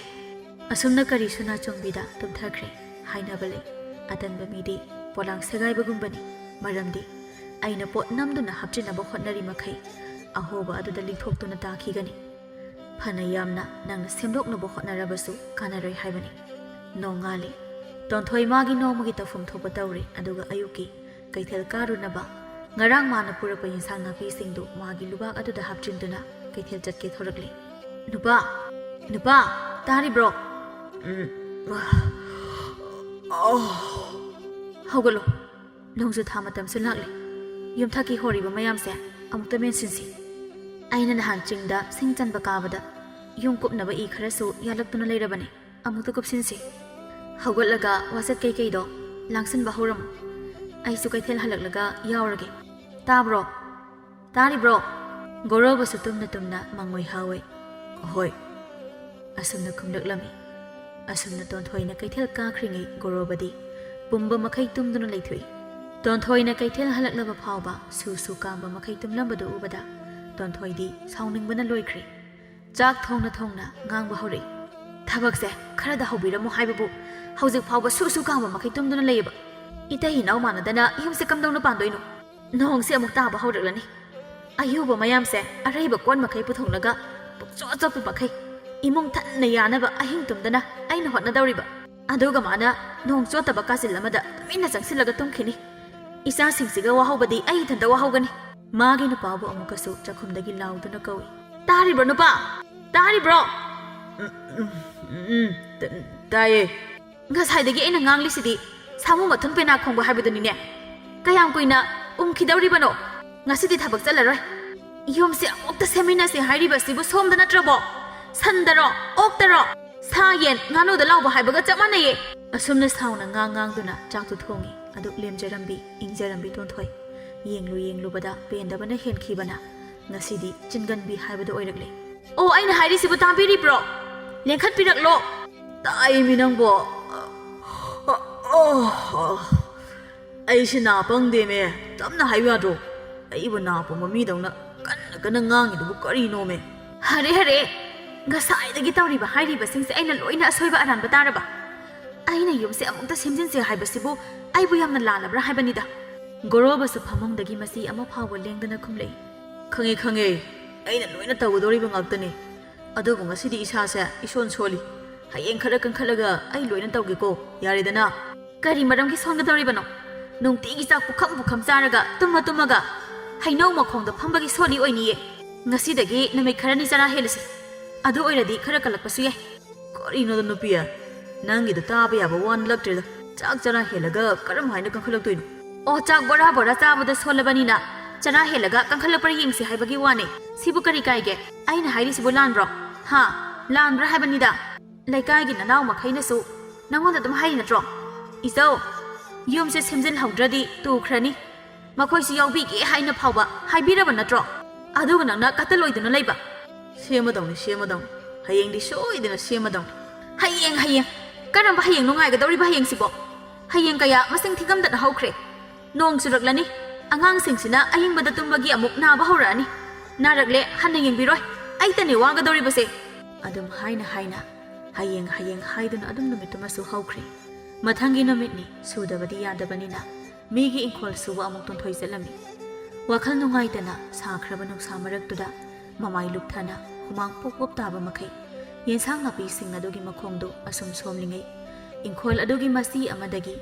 ꯑꯁꯨꯝꯅ ꯀꯔꯤ ꯁꯨꯅꯥ ꯆꯣꯡꯕꯤꯗ ꯇꯨꯝꯊꯈ꯭ꯔꯦ꯫ ꯍꯥꯏꯅꯕ ꯂꯩ, ꯑꯇꯟꯕ ꯃꯤꯗꯤ ꯄꯣꯂꯥꯡ ꯁꯦꯒꯥꯏꯕꯒꯨꯝꯕꯅꯤ꯫ ꯃꯔꯝꯗꯤ ꯑꯩꯅ ꯄꯣꯠ ꯅꯝꯗꯨꯅ ꯍꯥꯞꯆꯤꯟꯅꯕ ꯍꯣꯠꯅꯔꯤ ꯃꯈꯩ ꯑꯍꯣꯕ ꯑꯗꯨꯗ ꯂꯤꯛꯊꯣꯛꯇꯨꯅ ꯇꯥꯈꯤꯒꯅꯤ꯫ ꯐꯅ ꯌꯥꯝꯅ ꯅꯪꯅ ꯁꯦꯝꯗꯣꯛꯅꯕ ꯍꯣꯠꯅꯔꯕꯁꯨ ꯀꯥꯟꯅꯔꯣꯏ ꯍꯥꯏꯕꯅꯤ꯫ ꯅꯣꯡꯉꯥꯜꯂꯤ꯫ ꯇꯣꯟꯊꯣꯏ ꯃꯥꯒꯤ ꯅꯣꯡꯃꯒꯤ ꯇꯧꯐꯝ ꯊꯣꯛꯄ ꯇꯧꯔꯦ, ꯑꯗꯨꯒ ꯑꯌꯨꯛꯀꯤ ꯀꯩꯊꯦꯜ ꯀꯥꯔꯨꯅꯕ ꯉꯔꯥꯡ ꯃꯥꯅ ꯄꯨꯔꯛꯄ ꯌꯦꯟꯁꯥꯡ ꯅꯥꯄꯤꯁꯤꯡꯗꯨ ꯃꯥꯒꯤ ꯂꯨꯕꯥꯛ ꯑꯗꯨꯗ ꯍꯥꯞꯆꯤꯟꯗꯨꯅ ꯀꯩꯊꯦꯜ ꯆꯠꯀꯦ ꯊꯣꯔꯛꯂꯦ꯫ "ꯅꯨꯄꯥ! ꯅꯨꯄꯥ! ꯇꯥꯔꯤꯕ꯭ꯔꯣ?" "ꯎꯝ, ꯑ, ꯑ, ꯍꯧꯒꯠꯂꯣ꯫ ꯅꯣꯡꯖꯨ ꯊꯥ ꯃꯇꯝꯁꯨ ꯂꯥꯛꯂꯦ꯫ ꯌꯨꯝꯊꯛꯀꯤ ꯍꯣꯔꯤꯕ ꯃꯌꯥꯝꯁꯦ ꯑꯃꯨꯛꯇ ꯃꯦꯟꯁꯤꯟꯁꯤ꯫ ꯑꯩꯅ ꯅꯍꯥꯟ ꯆꯤꯡꯗ ꯁꯤꯡ ꯆꯟꯕ ꯀꯥꯕꯗ ꯌꯨꯝ ꯀꯨꯞꯅꯕ ꯏ ꯈꯔꯁꯨ ꯌꯥꯜꯂꯛꯇꯨꯅ ꯂꯩꯔꯕꯅꯤ꯫ ꯑꯃꯨꯛꯇ ꯀꯨꯞꯁꯤꯟꯁꯤ꯫ ꯍꯧꯒꯠꯂꯒ ꯋꯥꯆꯠ ꯀꯩꯀꯩꯗꯣ ꯂꯥꯡꯁꯤꯟꯕ ꯍꯧꯔꯝꯃꯨ꯫ ꯑꯩꯁꯨ ꯀꯩꯊꯦꯜ ꯍꯜꯂꯛꯂꯒ ꯌꯥꯎꯔꯒꯦ꯫ ꯇꯥꯕ꯭ꯔꯣ? ꯇꯥꯔꯤꯕ꯭ꯔꯣ?" ꯒꯣꯔꯣꯕꯁꯨ ꯇꯨꯝꯅ ꯇꯨꯝꯅ ꯃꯉꯣꯏ ꯍꯥꯎꯋꯦ꯫ "ꯍꯣꯏ꯫" ꯑꯁꯨꯝꯅ ꯈꯨꯝꯂꯛꯂꯝꯃꯤ꯫ ꯑꯁꯨꯝꯅ ꯇꯣꯟꯊꯣꯏꯅ ꯀꯩꯊꯦꯜ ꯀꯥꯈ꯭ꯔꯤꯉꯩ ꯒꯣꯔꯣꯕꯗꯤ ꯄꯨꯝꯕ ꯃꯈꯩ ꯇꯨꯝꯗꯨꯅ ꯂꯩꯊꯣꯛꯏ꯫ ꯇꯣꯟꯊꯣꯏꯅ ꯀꯩꯊꯦꯜ ꯍꯜꯂꯛꯂꯕ ꯐꯥꯎꯕ ꯁꯨ ꯁꯨ ꯀꯥꯝꯕ ꯃꯈꯩ ꯇꯨꯝꯂꯝꯕꯗꯨ ꯎꯕꯗ ꯇꯣꯟꯊꯣꯏꯗꯤ ꯁꯥꯎꯅꯤꯡꯕꯅ ꯂꯣꯏꯈ꯭ꯔꯦ꯫ ꯆꯥꯛ ꯊꯣꯡꯅ ꯊꯣꯡꯅ ꯉꯥꯡꯕ ꯍꯧꯔꯛꯏ꯫ "ꯊꯕꯛꯁꯦ ꯈꯔꯗ ꯍꯧꯕꯤꯔꯝꯃꯨ ꯍꯥꯏꯕꯕꯨ ꯍꯧꯖꯤꯛ ꯐꯥꯎꯕ ꯁꯨ ꯁꯨ ꯀꯥꯝꯕ ꯃꯈꯩ ꯇꯨꯝꯗꯨꯅ ꯂꯩꯌꯦꯕ꯫ ꯏꯇꯩ ꯏꯅꯥꯎ ꯃꯥꯟꯅꯗꯅ ꯌꯨꯝꯁꯦ ꯀꯝꯗꯧꯅ ꯄꯥꯟꯗꯣꯏꯅꯣ? ꯅꯣꯡꯁꯦ ꯑꯃꯨꯛ ꯇꯥꯕ ꯍꯧꯔꯛꯂꯅꯤ꯫ ꯑꯌꯨꯕ ꯃꯌꯥꯝꯁꯦ ꯑꯔꯩꯕ ꯀꯣꯟ ꯃꯈꯩ ꯄꯨꯊꯣꯛꯂꯒ ꯄꯨꯡꯆꯣꯠ ꯆꯣꯠꯄ ꯃꯈꯩ ꯏꯃꯨꯡ ꯊꯟꯅ ꯌꯥꯅꯕ ꯑꯍꯤꯡ ꯇꯨꯝꯗꯅ ꯑꯩꯅ ꯍꯣꯠꯅꯗꯧꯔꯤꯕ꯫ ꯑꯗꯨꯒ ꯃꯥꯅ ꯅꯣꯡ ꯆꯣꯠꯇꯕ ꯀꯥꯆꯤꯜ ꯑꯃꯗ ꯇꯨꯃꯤꯟꯅ ꯆꯪꯁꯤꯜꯂꯒ ꯇꯨꯝꯈꯤꯅꯤ꯫ ꯏꯆꯥꯁꯤꯡꯁꯤꯒ ꯋꯥꯍꯧꯕꯗꯤ ꯑꯩ ꯏꯊꯟꯇ ꯋꯥꯍꯧꯒꯅꯤ꯫ ꯃꯥꯒꯤ ꯅꯨꯄꯥꯕꯨ ꯑꯃꯨꯛꯀꯁꯨ ꯆꯥꯛꯈꯨꯝꯗꯒꯤ ꯂꯥꯎꯗꯨꯅ ꯀꯧꯏ꯫ "ꯇꯥꯔꯤꯕ꯭ꯔꯣ, ꯅꯨꯄꯥ? ꯇꯥꯔꯤꯕ꯭ꯔꯣ?" "ꯎꯝ, ꯎꯝ, ꯎꯝ, ꯎꯝ, ꯇ-, ꯇꯥꯏꯌꯦ꯫ ꯉꯁꯥꯏꯗꯒꯤ ꯑꯩꯅ ꯉꯥꯡꯂꯤꯁꯤꯗꯤ ꯁꯥꯃꯨ ꯃꯊꯨꯟ ꯄꯦꯅꯥ ꯈꯣꯡꯕ ꯍꯥꯏꯕꯗꯨꯅꯤꯅꯦ꯫ ꯀꯌꯥꯝ ꯀꯨꯏꯅ ꯎꯝꯈꯤꯗꯧꯔꯤꯕꯅꯣ? ꯉꯁꯤꯗꯤ ꯊꯕꯛ ꯆꯠꯂꯔꯣꯏ꯫ ꯌꯨꯝꯁꯦ ꯑꯃꯨꯛꯇ ꯁꯦꯝꯃꯤꯟꯅꯁꯦ ꯍꯥꯏꯔꯤꯕꯁꯤꯕꯨ ꯁꯣꯝꯗ ꯅꯠꯇ꯭ꯔꯕꯣ? ꯁꯟꯗꯔꯣ? ꯑꯣꯛꯇꯔꯣ? ꯁꯥ, ꯌꯦꯟ, ꯉꯥꯅꯨꯗ ꯂꯥꯎꯕ ꯍꯥꯏꯕꯒ ꯆꯞ ꯃꯥꯟꯅꯩꯌꯦ꯫" ꯑꯁꯨꯝꯅ ꯁꯥꯎꯅ ꯉꯥꯡ ꯉꯥꯡꯗꯨꯅ ꯆꯥꯛꯇꯨ ꯊꯣꯡꯉꯤ꯫ ꯑꯗꯨ ꯂꯦꯝꯖꯔꯝꯕꯤ, ꯏꯪꯖꯔꯝꯕꯤ ꯇꯣꯟꯊꯣꯏ꯫ ꯌꯦꯡꯂꯨ ꯌꯦꯡꯂꯨꯕꯗ ꯄꯦꯟꯗꯕꯅ ꯍꯦꯟꯈꯤꯕꯅ ꯉꯁꯤꯗꯤ ꯆꯤꯟꯒꯟꯕꯤ ꯍꯥꯏꯕꯗꯨ ꯑꯣꯏꯔꯛꯂꯦ꯫ "ꯑꯣ, ꯑꯩꯅ ꯍꯥꯏꯔꯤꯁꯤꯕꯨ ꯇꯥꯕꯤꯔꯤꯕ꯭ꯔꯣ? ꯂꯦꯡꯈꯠꯄꯤꯔꯛꯂꯣ!" "ꯇꯥꯏꯃꯤ ꯅꯪꯕꯣ꯫ ꯑ, ꯑ, ꯑ, ꯑ, ꯑꯩꯁꯦ ꯅꯥ ꯄꯪꯗꯦꯃꯦ꯫ ꯇꯞꯅ ꯍꯥꯏꯌꯨ ꯌꯥꯗ꯭ꯔꯣ? ꯑꯩꯕꯨ ꯅꯥ ꯄꯪꯕ ꯃꯤꯗꯧꯅ ꯀꯟꯅ ꯀꯟꯅ ꯉꯥꯡꯉꯤꯗꯨꯕꯨ ꯀꯔꯤꯅꯣꯃꯦ?" "ꯍꯔꯦ, ꯍꯔꯦ, ꯉꯁꯥꯏꯗꯒꯤ ꯇꯧꯔꯤꯕ ꯍꯥꯏꯔꯤꯕꯁꯤꯡꯁꯦ ꯑꯩꯅ ꯂꯣꯏꯅ ꯑꯁꯣꯏꯕ ꯑꯔꯥꯟꯕ ꯇꯥꯔꯕ? ꯑꯩꯅ ꯌꯨꯝꯁꯦ ꯑꯃꯨꯛꯇ ꯁꯦꯝꯖꯤꯟꯁꯦ ꯍꯥꯏꯕꯁꯤꯕꯨ ꯑꯩꯕꯨ ꯌꯥꯝꯅ ꯂꯥꯜꯂꯕ꯭ꯔꯥ ꯍꯥꯏꯕꯅꯤꯗ?" ꯒꯣꯔꯣꯕꯁꯨ ꯐꯃꯨꯡꯗꯒꯤ ꯃꯆꯤ ꯑꯃ ꯐꯥꯎꯕ ꯂꯦꯡꯗꯅ ꯈꯨꯝꯂꯛꯏ꯫ "ꯈꯪꯉꯦ, ꯈꯪꯉꯦ꯫ ꯑꯩꯅ ꯂꯣꯏꯅ ꯇꯧꯒꯗꯧꯔꯤꯕ ꯉꯥꯛꯇꯅꯤ꯫ ꯑꯗꯨꯕꯨ ꯉꯁꯤꯗꯤ ꯏꯁꯥꯁꯦ ꯏꯁꯣꯟ ꯁꯣꯜꯂꯤ꯫ ꯍꯌꯦꯡ ꯈꯔ ꯀꯟꯈꯠꯂꯒ ꯑꯩ ꯂꯣꯏꯅ ꯇꯧꯒꯦꯀꯣ꯫ ꯌꯥꯔꯦꯗꯅ?" "ꯀꯔꯤ ꯃꯔꯝꯒꯤ ꯁꯣꯟꯒꯗꯧꯔꯤꯕꯅꯣ? ꯅꯨꯡꯇꯤꯒꯤ ꯆꯥꯛ ꯄꯨꯈꯝ ꯄꯨꯈꯝ ꯆꯥꯔꯒ, ꯇꯨꯝꯃ ꯇꯨꯝꯃꯒ, ꯍꯩꯅꯧ ꯃꯈꯣꯡꯗ ꯐꯝꯕꯒꯤ ꯁꯣꯜꯂꯤ ꯑꯣꯏꯅꯤꯌꯦ꯫ ꯉꯁꯤꯗꯒꯤ ꯅꯨꯃꯤꯠ ꯈꯔꯅꯤ ꯆꯔꯥ ꯍꯦꯜꯂꯁꯤ꯫ ꯑꯗꯨ ꯑꯣꯏꯔꯗꯤ ꯈꯔ ꯀꯜꯂꯛꯄꯁꯨ ꯌꯥꯏ꯫" "ꯀꯔꯤꯅꯣꯗ ꯅꯨꯄꯤ? ꯅꯪꯒꯤꯗꯣ ꯇꯥꯕ ꯌꯥꯕ ꯋꯥ ꯅꯠꯂꯛꯇ꯭ꯔꯦꯗ꯫ ꯆꯥꯛ ꯆꯔꯥ ꯍꯦꯜꯂꯒ ꯀꯔꯝ ꯍꯥꯏꯅ ꯀꯟꯈꯠꯂꯛꯇꯣꯏꯅꯣ?" "ꯑꯣ, ꯆꯥꯛ ꯕꯣꯔꯥ ꯕꯣꯔꯥ ꯆꯥꯕꯗ ꯁꯣꯜꯂꯕꯅꯤꯅ ꯆꯔꯥ ꯍꯦꯜꯂꯒ ꯀꯟꯈꯠꯂꯛꯄ꯭ꯔꯥ ꯌꯦꯡꯁꯤ ꯍꯥꯏꯕꯒꯤ ꯋꯥꯅꯤ꯫ ꯁꯤꯕꯨ ꯀꯔꯤ ꯀꯥꯏꯒꯦ? ꯑꯩꯅ ꯍꯥꯏꯔꯤꯁꯤꯕꯨ ꯂꯥꯟꯕ꯭ꯔꯣ? ꯍꯥ? ꯂꯥꯟꯕ꯭ꯔꯥ ꯍꯥꯏꯕꯅꯤꯗ?" "ꯂꯩꯀꯥꯏꯒꯤ ꯅꯅꯥꯎ ꯃꯈꯩꯅꯁꯨ ꯅꯉꯣꯟꯗ ꯑꯗꯨꯝ ꯍꯥꯏꯔꯤ ꯅꯠꯇ꯭ꯔꯣ?" "ꯏꯆꯧ, ꯌꯨꯝꯁꯦ ꯁꯦꯝꯖꯤꯜꯍꯧꯗ꯭ꯔꯗꯤ ꯇꯨꯈ꯭ꯔꯅꯤ, ꯃꯈꯣꯏꯁꯨ ꯌꯥꯎꯕꯤꯒꯦ" ꯍꯥꯏꯅ ꯐꯥꯎꯕ ꯍꯥꯏꯕꯤꯔꯕ ꯅꯠꯇ꯭ꯔꯣ? ꯑꯗꯨꯒ ꯅꯪꯅ ꯀꯠꯇꯂꯣꯏꯗꯨꯅ ꯂꯩꯕ꯫ "ꯁꯦꯝꯃꯗꯧꯅꯤ, ꯁꯦꯝꯃꯗꯧꯅꯤ꯫ ꯍꯌꯦꯡꯗꯤ ꯁꯣꯏꯗꯅ ꯁꯦꯝꯃꯗꯧꯅꯤ꯫" "ꯍꯌꯦꯡ, ꯍꯌꯦꯡ? ꯀꯔꯝꯕ ꯍꯌꯦꯡꯅꯣ ꯉꯥꯏꯒꯗꯧꯔꯤꯕ ꯍꯌꯦꯡꯁꯤꯕꯣ? ꯍꯌꯦꯡ ꯀꯌꯥ ꯃꯁꯤꯡ ꯊꯤꯉꯝꯗꯅ ꯍꯧꯈ꯭ꯔꯦ꯫ ꯅꯣꯡ ꯆꯨꯔꯛꯂꯅꯤ꯫ ꯑꯉꯥꯡꯁꯤꯡꯁꯤꯅ ꯑꯏꯪꯕꯗ ꯇꯨꯝꯕꯒꯤ ꯑꯃꯨꯛ ꯅꯥꯕ ꯍꯧꯔꯛꯑꯅꯤ꯫ ꯅꯥꯔꯛꯂꯦ, ꯍꯟꯅ ꯌꯦꯡꯕꯤꯔꯣꯏ꯫ ꯑꯩꯇꯅꯦ ꯋꯥꯒꯗꯧꯔꯤꯕꯁꯦ꯫" ꯑꯗꯨꯝ ꯍꯥꯏꯅ ꯍꯥꯏꯅ ꯍꯌꯦꯡ, ꯍꯌꯦꯡ ꯍꯥꯏꯗꯨꯅ ꯑꯗꯨꯝ ꯅꯨꯃꯤꯠꯇꯨꯃꯁꯨ ꯍꯧꯈ꯭ꯔꯦ꯫ ꯃꯊꯪꯒꯤ ꯅꯨꯃꯤꯠꯅꯤ, ꯁꯨꯗꯕꯗꯤ ꯌꯥꯗꯕꯅꯤꯅ ꯃꯤꯒꯤ ꯏꯪꯈꯣꯜ ꯁꯨꯕ ꯑꯃꯨꯛ ꯇꯣꯟꯊꯣꯏ ꯆꯠꯂꯝꯃꯤ꯫ ꯋꯥꯈꯜ ꯅꯨꯡꯉꯥꯏꯇꯅ ꯁꯥꯈ꯭ꯔꯕ ꯅꯨꯡꯁꯥ ꯃꯔꯛꯇꯨꯗ ꯃꯃꯥꯏ ꯂꯨꯞꯊꯅ ꯍꯨꯃꯥꯡ ꯄꯣꯞ ꯄꯣꯞ ꯇꯥꯕ ꯃꯈꯩ ꯌꯦꯟꯁꯥꯡ ꯅꯥꯄꯤꯁꯤꯡ ꯑꯗꯨꯒꯤ ꯃꯈꯣꯡꯗꯨ ꯑꯁꯨꯝ ꯁꯣꯝꯂꯤꯉꯩ, ꯏꯪꯈꯣꯜ ꯑꯗꯨꯒꯤ ꯃꯁꯤ ꯑꯃꯗꯒꯤ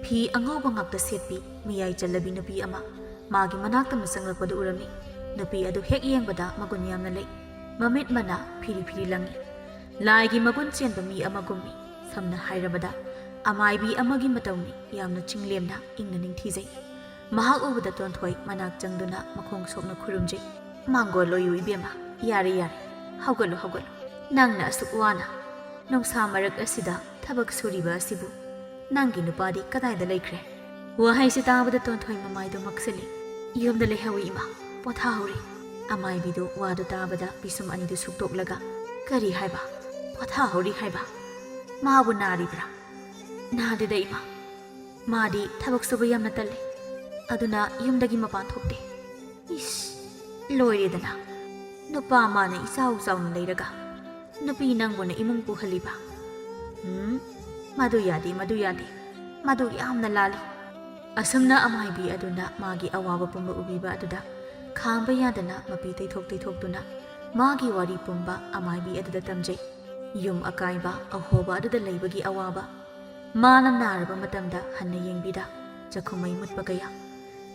ꯐꯤ ꯑꯉꯧꯕ ꯉꯥꯛꯇ ꯁꯦꯠꯄꯤ ꯃꯤꯌꯥꯏ ꯆꯜꯂꯕꯤ ꯅꯨꯄꯤ ꯑꯃ ꯃꯥꯒꯤ ꯃꯅꯥꯛꯇ ꯆꯪꯂꯛꯄꯗꯨ ꯎꯔꯝꯃꯤ꯫ ꯅꯨꯄꯤ ꯑꯗꯨ ꯍꯦꯛ ꯌꯦꯡꯕꯗ ꯃꯒꯨꯟ ꯌꯥꯝꯅ ꯂꯩ꯫ ꯃꯃꯤꯠ ꯃꯅꯥ ꯐꯤꯔꯤ ꯐꯤꯔꯤ ꯂꯪꯉꯤ꯫ ꯂꯥꯏꯒꯤ ꯃꯒꯨꯟ ꯆꯦꯟꯕ ꯃꯤ ꯑꯃꯒꯨꯝꯃꯤ꯫ ꯁꯝꯅ ꯍꯥꯏꯔꯕꯗ, ꯑꯃꯥꯏꯕꯤ ꯑꯃꯒꯤ ꯃꯇꯧꯅꯤ꯫ ꯌꯥꯝꯅ ꯆꯤꯡꯂꯦꯝꯅ ꯏꯪꯅ ꯅꯤꯡꯊꯤꯖꯩ꯫ ꯃꯍꯥꯛ ꯎꯕꯗ ꯇꯣꯟꯊꯣꯏ ꯃꯅꯥꯛ ꯆꯪꯗꯨꯅ ꯃꯈꯣꯡ ꯁꯣꯛꯅ ꯈꯨꯔꯨꯝꯖꯩ꯫ "ꯃꯥꯡꯒꯣꯜ ꯑꯣꯏꯌꯨ ꯏꯕꯦꯝꯃ, ꯌꯥꯔꯦ ꯌꯥꯔꯦ, ꯍꯧꯒꯠꯂꯨ ꯍꯧꯒꯠꯂꯨ꯫ ꯅꯪꯅ ꯑꯁꯨꯛ ꯋꯥꯅ ꯅꯨꯡꯁꯥ ꯃꯔꯛ ꯑꯁꯤꯗ ꯊꯕꯛ ꯁꯨꯔꯤꯕ ꯑꯁꯤꯕꯨ ꯅꯪꯒꯤ ꯅꯨꯄꯥꯗꯤ ꯀꯗꯥꯏꯗ ꯂꯩꯈ꯭ꯔꯦ?" ꯋꯥꯍꯩꯁꯤ ꯇꯥꯕꯗ ꯇꯣꯟꯊꯣꯏ ꯃꯃꯥꯏꯗꯨ ꯃꯛꯁꯤꯜꯂꯤ꯫ "ꯌꯨꯝꯗ ꯂꯩꯍꯧꯏ ꯏꯃꯥ, ꯄꯣꯊꯥꯍꯧꯔꯤ꯫" ꯑꯃꯥꯏꯕꯤꯗꯨ ꯋꯥꯗꯨ ꯇꯥꯕꯗ ꯄꯤꯁꯨꯝ ꯑꯅꯤꯗꯨ ꯁꯨꯛꯇꯣꯛꯂꯒ, "ꯀꯔꯤ ꯍꯥꯏꯕ? ꯄꯣꯊꯥꯍꯧꯔꯤ ꯍꯥꯏꯕ? ꯃꯥꯕꯨ ꯅꯥꯔꯤꯕ꯭ꯔꯥ?" "ꯅꯥꯗꯦꯗ ꯏꯃꯥ, ꯃꯥꯗꯤ ꯊꯕꯛ ꯁꯨꯕ ꯌꯥꯝꯅ ꯇꯜꯂꯤ, ꯑꯗꯨꯅ ꯌꯨꯝꯗꯒꯤ ꯃꯄꯥꯟ ꯊꯣꯛꯇꯦ꯫" "ꯏꯁ, ꯂꯣꯏꯔꯦꯗꯅ, ꯅꯨꯄꯥ ꯃꯥꯅ ꯏꯆꯥꯎ ꯆꯥꯎꯅ ꯂꯩꯔꯒ ꯅꯨꯄꯤ ꯅꯪꯕꯨꯅ ꯏꯃꯨꯡ ꯄꯨꯍꯜꯂꯤꯕ? ꯎꯝ, ꯃꯗꯨ ꯌꯥꯗꯦ, ꯃꯗꯨ ꯌꯥꯗꯦ, ꯃꯗꯨ ꯌꯥꯝꯅ ꯂꯥꯜꯂꯤ꯫" ꯑꯁꯨꯝꯅ ꯑꯃꯥꯏꯕꯤ ꯑꯗꯨꯅ ꯃꯥꯒꯤ ꯑꯋꯥꯕ ꯄꯨꯝꯕ ꯎꯕꯤꯕ ꯑꯗꯨꯗ ꯈꯥꯝꯕ ꯌꯥꯗꯅ ꯃꯄꯤ ꯇꯩꯊꯣꯛ ꯇꯩꯊꯣꯛꯇꯨꯅ ꯃꯥꯒꯤ ꯋꯥꯔꯤ ꯄꯨꯝꯕ ꯑꯃꯥꯏꯕꯤ ꯑꯗꯨꯗ ꯇꯝꯖꯩ꯫ ꯌꯨꯝ ꯑꯀꯥꯏꯕ ꯑꯍꯣꯕ ꯑꯗꯨꯗ ꯂꯩꯕꯒꯤ ꯑꯋꯥꯕ, ꯃꯥꯅ ꯅꯥꯔꯕ ꯃꯇꯝꯗ ꯍꯟꯅ ꯌꯦꯡꯕꯤꯗ ꯆꯥꯛꯈꯨꯝ ꯃꯩ ꯃꯨꯠꯄ ꯀꯌꯥ,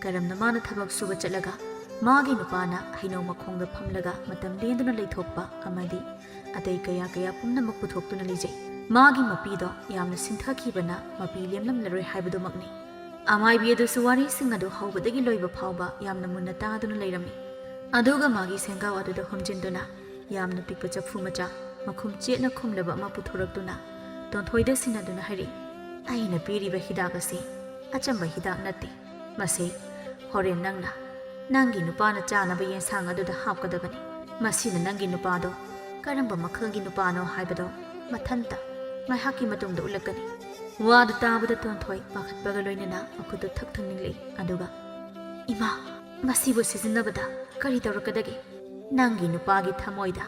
ꯀꯔꯝꯅ ꯃꯥꯅ ꯊꯕꯛ ꯁꯨꯕ ꯆꯠꯂꯒ ꯃꯥꯒꯤ ꯅꯨꯄꯥꯅ ꯍꯩꯅꯧ ꯃꯈꯣꯡꯗ ꯐꯝꯂꯒ ꯃꯇꯝ ꯂꯦꯟꯗꯨꯅ ꯂꯩꯊꯣꯛꯄ ꯑꯃꯗꯤ ꯑꯇꯩ ꯀꯌꯥ ꯀꯌꯥ ꯄꯨꯝꯅꯃꯛ ꯄꯨꯊꯣꯛꯇꯨꯅ ꯂꯩꯖꯩ꯫ ꯃꯥꯒꯤ ꯃꯄꯤꯗꯣ ꯌꯥꯝꯅ ꯁꯤꯟꯊꯈꯤꯕꯅ ꯃꯄꯤ ꯂꯦꯝꯂꯝꯂꯔꯣꯏ ꯍꯥꯏꯕꯗꯨꯃꯛꯅꯤ꯫ ꯑꯃꯥꯏꯕꯤ ꯑꯗꯨꯁꯨ ꯋꯥꯔꯤꯁꯤꯡ ꯑꯗꯨ ꯍꯧꯕꯗꯒꯤ ꯂꯣꯏꯕ ꯐꯥꯎꯕ ꯌꯥꯝꯅ ꯃꯨꯟꯅ ꯇꯥꯗꯨꯅ ꯂꯩꯔꯝꯃꯤ꯫ ꯑꯗꯨꯒ ꯃꯥꯒꯤ ꯁꯦꯡꯒꯥꯎ ꯑꯗꯨꯗ ꯍꯨꯝꯖꯤꯟꯗꯨꯅ ꯌꯥꯝꯅ ꯄꯤꯛꯄ ꯆꯐꯨ ꯃꯆꯥ ꯃꯈꯨꯝ ꯆꯦꯠꯅ ꯈꯨꯝꯂꯕ ꯑꯃ ꯄꯨꯊꯣꯔꯛꯇꯨꯅ ꯇꯣꯟꯊꯣꯏꯗ ꯁꯤꯟꯅꯗꯨꯅ ꯍꯥꯏꯔꯛꯏ, "ꯑꯩꯅ ꯄꯤꯔꯤꯕ ꯍꯤꯗꯥꯛ ꯑꯁꯤ ꯑꯆꯝꯕ ꯍꯤꯗꯥꯛ ꯅꯠꯇꯦ꯫ ꯃꯁꯤ ꯍꯣꯔꯦꯟ ꯅꯪꯅ ꯅꯪꯒꯤ ꯅꯨꯄꯥꯅ ꯆꯥꯅꯕ ꯌꯦꯟꯁꯥꯡ ꯑꯗꯨꯗ ꯍꯥꯞꯀꯗꯕꯅꯤ꯫ ꯃꯁꯤꯅ ꯅꯪꯒꯤ ꯅꯨꯄꯥꯗꯣ ꯀꯔꯝꯕ ꯃꯈꯜꯒꯤ ꯅꯨꯄꯥꯅꯣ ꯍꯥꯏꯕꯗꯣ ꯃꯊꯟꯇ ꯉꯥꯏꯍꯥꯛꯀꯤ ꯃꯇꯨꯡꯗ ꯎꯠꯂꯛꯀꯅꯤ꯫" ꯋꯥꯗꯨ ꯇꯥꯕꯗ ꯇꯣꯟꯊꯣꯏ ꯄꯥꯈꯠꯄꯒ ꯂꯣꯏꯅꯅ ꯃꯈꯨꯠꯇꯨ ꯊꯛ ꯊꯛ ꯅꯤꯛꯂꯛꯏ꯫ ꯑꯗꯨꯒ, "ꯏꯃꯥ, ꯃꯁꯤꯕꯨ ꯁꯤꯖꯤꯟꯅꯕꯗ ꯀꯔꯤ ꯇꯧꯔꯛꯀꯗꯒꯦ? ꯅꯪꯒꯤ ꯅꯨꯄꯥꯒꯤ ꯊꯃꯣꯏꯗ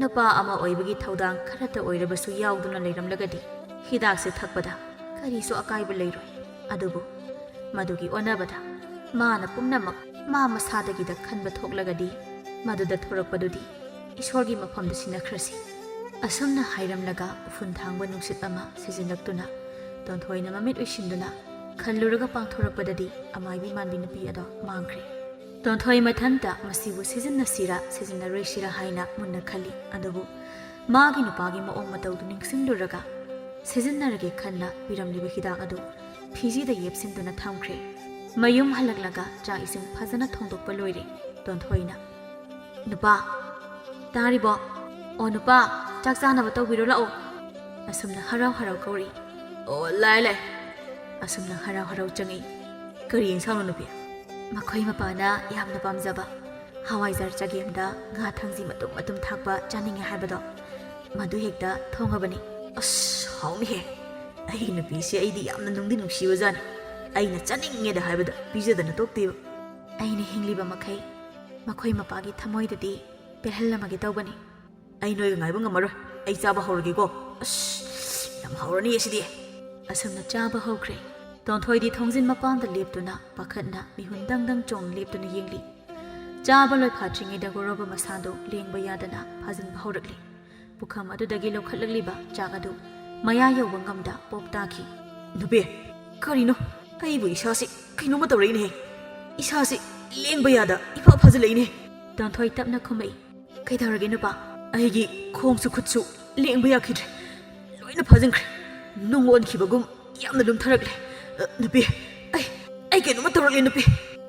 ꯅꯨꯄꯥ ꯑꯃ ꯑꯣꯏꯕꯒꯤ ꯊꯧꯗꯥꯡ ꯈꯔꯇ ꯑꯣꯏꯔꯕꯁꯨ ꯌꯥꯎꯗꯨꯅ ꯂꯩꯔꯝꯂꯒꯗꯤ ꯍꯤꯗꯥꯛꯁꯦ ꯊꯛꯄꯗ ꯀꯔꯤꯁꯨ ꯑꯀꯥꯏꯕ ꯂꯩꯔꯣꯏ꯫ ꯑꯗꯨꯕꯨ ꯃꯗꯨꯒꯤ ꯑꯣꯟꯅꯕꯗ ꯃꯥꯅ ꯄꯨꯝꯅꯃꯛ ꯃꯥ ꯃꯁꯥꯗꯒꯤꯗ ꯈꯟꯕ ꯊꯣꯛꯂꯒꯗꯤ ꯃꯗꯨꯗ ꯊꯣꯔꯛꯄꯗꯨꯗꯤ ꯏꯁꯣꯔꯒꯤ ꯃꯐꯝꯗ ꯁꯤꯟꯅꯈ꯭ꯔꯁꯤ꯫" ꯑꯁꯨꯝꯅ ꯍꯥꯏꯔꯝꯂꯒ ꯎꯐꯨꯟ ꯊꯥꯡꯕ ꯅꯨꯡꯁꯤꯠ ꯑꯃ ꯁꯤꯖꯤꯜꯂꯛꯇꯨꯅ ꯇꯣꯟꯊꯣꯏꯅ ꯃꯃꯤꯠ ꯎꯏꯁꯤꯟꯗꯨꯅ ꯈꯜꯂꯨꯔꯒ ꯄꯥꯡꯊꯣꯔꯛꯄꯗꯗꯤ ꯑꯃꯥꯏꯕꯤ ꯃꯥꯟꯕꯤ ꯅꯨꯄꯤ ꯑꯗꯣ ꯃꯥꯡꯈ꯭ꯔꯦ꯫ ꯇꯣꯟꯊꯣꯏ ꯃꯊꯟꯇ ꯃꯁꯤꯕꯨ ꯁꯤꯖꯤꯟꯅꯁꯤꯔꯥ ꯁꯤꯖꯤꯟꯅꯔꯣꯏꯁꯤꯔꯥ ꯍꯥꯏꯅ ꯃꯨꯟꯅ ꯈꯜꯂꯤ꯫ ꯑꯗꯨꯕꯨ ꯃꯥꯒꯤ ꯅꯨꯄꯥꯒꯤ ꯃꯑꯣꯡ ꯃꯇꯧꯗꯨ ꯅꯤꯡꯁꯤꯡꯂꯨꯔꯒ ꯁꯤꯖꯤꯟꯅꯔꯒꯦ ꯈꯟꯅ ꯄꯤꯔꯝꯂꯤꯕ ꯍꯤꯗꯥꯛ ꯑꯗꯨ ꯐꯤꯖꯤꯗ ꯌꯦꯞꯁꯤꯟꯗꯨꯅ ꯊꯝꯈ꯭ꯔꯦ꯫ ꯃꯌꯨꯝ ꯍꯜꯂꯛꯂꯒ ꯆꯥꯛ ꯏꯁꯤꯡ ꯐꯖꯅ ꯊꯣꯡꯗꯣꯛꯄ ꯂꯣꯏꯔꯦ꯫ ꯇꯣꯟꯊꯣꯏꯅ, "ꯅꯨꯄꯥ, ꯇꯥꯔꯤꯕꯣ? ꯑꯣ ꯅꯨꯄꯥ, ꯆꯥꯛ ꯆꯥꯅꯕ ꯇꯧꯕꯤꯔꯣ ꯂꯥꯛꯑꯣ," ꯑꯁꯨꯝꯅ ꯍꯔꯥꯎ ꯍꯔꯥꯎ ꯀꯧꯔꯛꯏ꯫ "ꯑꯣ, ꯂꯥꯛꯑꯦ, ꯂꯥꯛꯑꯦ," ꯑꯁꯨꯝꯅ ꯍꯔꯥꯎ ꯍꯔꯥꯎ ꯆꯪꯉꯛꯏ꯫ "ꯀꯔꯤ ꯌꯦꯟꯁꯥꯡꯅꯣ ꯅꯨꯄꯤ?" "ꯃꯈꯣꯏ ꯃꯄꯥꯅ ꯌꯥꯝꯅ ꯄꯥꯝꯖꯕ ꯍꯋꯥꯏꯖꯥꯔ ꯆꯒꯦꯝꯗ ꯉꯥ ꯊꯪꯖꯤ ꯃꯇꯨꯝ ꯃꯇꯨꯝ ꯊꯥꯛꯄ ꯆꯥꯅꯤꯡꯉꯦ ꯍꯥꯏꯕꯗꯣ, ꯃꯗꯨ ꯍꯦꯛꯇ ꯊꯣꯡꯉꯕꯅꯤ꯫" "ꯑꯁ, ꯍꯥꯎꯅꯤꯍꯦ꯫ ꯑꯩꯒꯤ ꯅꯨꯄꯤꯁꯦ ꯑꯩꯗꯤ ꯌꯥꯝꯅ ꯅꯨꯡꯗꯤ ꯅꯨꯡꯁꯤꯕꯖꯥꯠꯅꯤ꯫ ꯑꯩꯅ ꯆꯥꯅꯤꯡꯉꯦꯗ ꯍꯥꯏꯕꯗ ꯄꯤꯖꯗꯅ ꯇꯣꯛꯇꯦꯕ꯫ ꯑꯩꯅ ꯍꯤꯡꯂꯤꯕ ꯃꯈꯩ ꯃꯈꯣꯏ ꯃꯄꯥꯒꯤ ꯊꯃꯣꯏꯗꯗꯤ ꯄꯦꯜꯍꯜꯂꯝꯃꯒꯦ ꯇꯧꯕꯅꯤ꯫" "ꯑꯩ ꯅꯣꯏꯒ ꯉꯥꯏꯕ ꯉꯝꯃꯔꯣꯏ꯫ ꯑꯩ ꯆꯥꯕ ꯍꯧꯔꯒꯦꯀꯣ꯫ ꯑꯁ, ꯌꯥꯝ ꯍꯥꯎꯔꯅꯤ ꯑꯁꯤꯗꯤ꯫" ꯑꯁꯨꯝꯅ ꯆꯥꯕ ꯍꯧꯈ꯭ꯔꯦ꯫ ꯇꯣꯟꯊꯣꯏꯗꯤ ꯊꯣꯡꯖꯤꯟ ꯃꯄꯥꯟꯗ ꯂꯦꯞꯇꯨꯅ ꯄꯥꯈꯠꯅ ꯃꯤꯍꯨꯟ ꯗꯪ ꯗꯪ ꯆꯣꯡ ꯂꯦꯞꯇꯨꯅ ꯌꯦꯡꯂꯤ꯫ ꯆꯥꯕ ꯂꯣꯏꯐꯥꯠꯇ꯭ꯔꯤꯉꯩꯗ ꯒꯣꯔꯣꯕ ꯃꯁꯥꯗꯨ ꯂꯦꯡꯕ ꯌꯥꯗꯅ ꯐꯥꯖꯤꯟꯕ ꯍꯧꯔꯛꯂꯤ꯫ ꯄꯨꯈꯝ ꯑꯗꯨꯗꯒꯤ ꯂꯧꯈꯠꯂꯛꯂꯤꯕ ꯆꯥꯛ ꯑꯗꯨ ꯃꯌꯥ ꯌꯧꯕ ꯉꯝꯗ ꯄꯣꯞ ꯇꯥꯈꯤ꯫ "ꯅꯨꯄꯤ, ꯀꯔꯤꯅꯣ? ꯑꯩꯕꯨ ꯏꯁꯥꯁꯤ ꯀꯩꯅꯣꯝꯃ ꯇꯧꯔꯛꯏꯅꯦ꯫ ꯏꯁꯥꯁꯤ ꯂꯦꯡꯕ ꯌꯥꯗ ꯏꯐ ꯐꯥꯖꯤꯜꯂꯛꯏꯅꯦ꯫" ꯇꯣꯟꯊꯣꯏ ꯇꯞꯅ ꯈꯨꯝꯃꯛꯏ꯫ "ꯀꯩꯗꯧꯔꯒꯦ ꯅꯨꯄꯥ?" "ꯑꯩꯒꯤ ꯈꯣꯡꯁꯨ ꯈꯨꯠꯁꯨ ꯂꯦꯡꯕ ꯌꯥꯈꯤꯗ꯭ꯔꯦ꯫ ꯂꯣꯏꯅ ꯐꯥꯖꯤꯟꯈ꯭ꯔꯦ꯫ ꯅꯨꯡ ꯑꯣꯟꯈꯤꯕꯒꯨꯝ ꯌꯥꯝꯅ ꯂꯨꯝꯊꯔꯛꯂꯦ꯫ ꯑ, ꯅꯨꯄꯤ, ꯑꯩ, ꯑꯩ ꯀꯩꯅꯣꯝꯃ ꯇꯧꯔꯛꯂꯦ ꯅꯨꯄꯤ꯫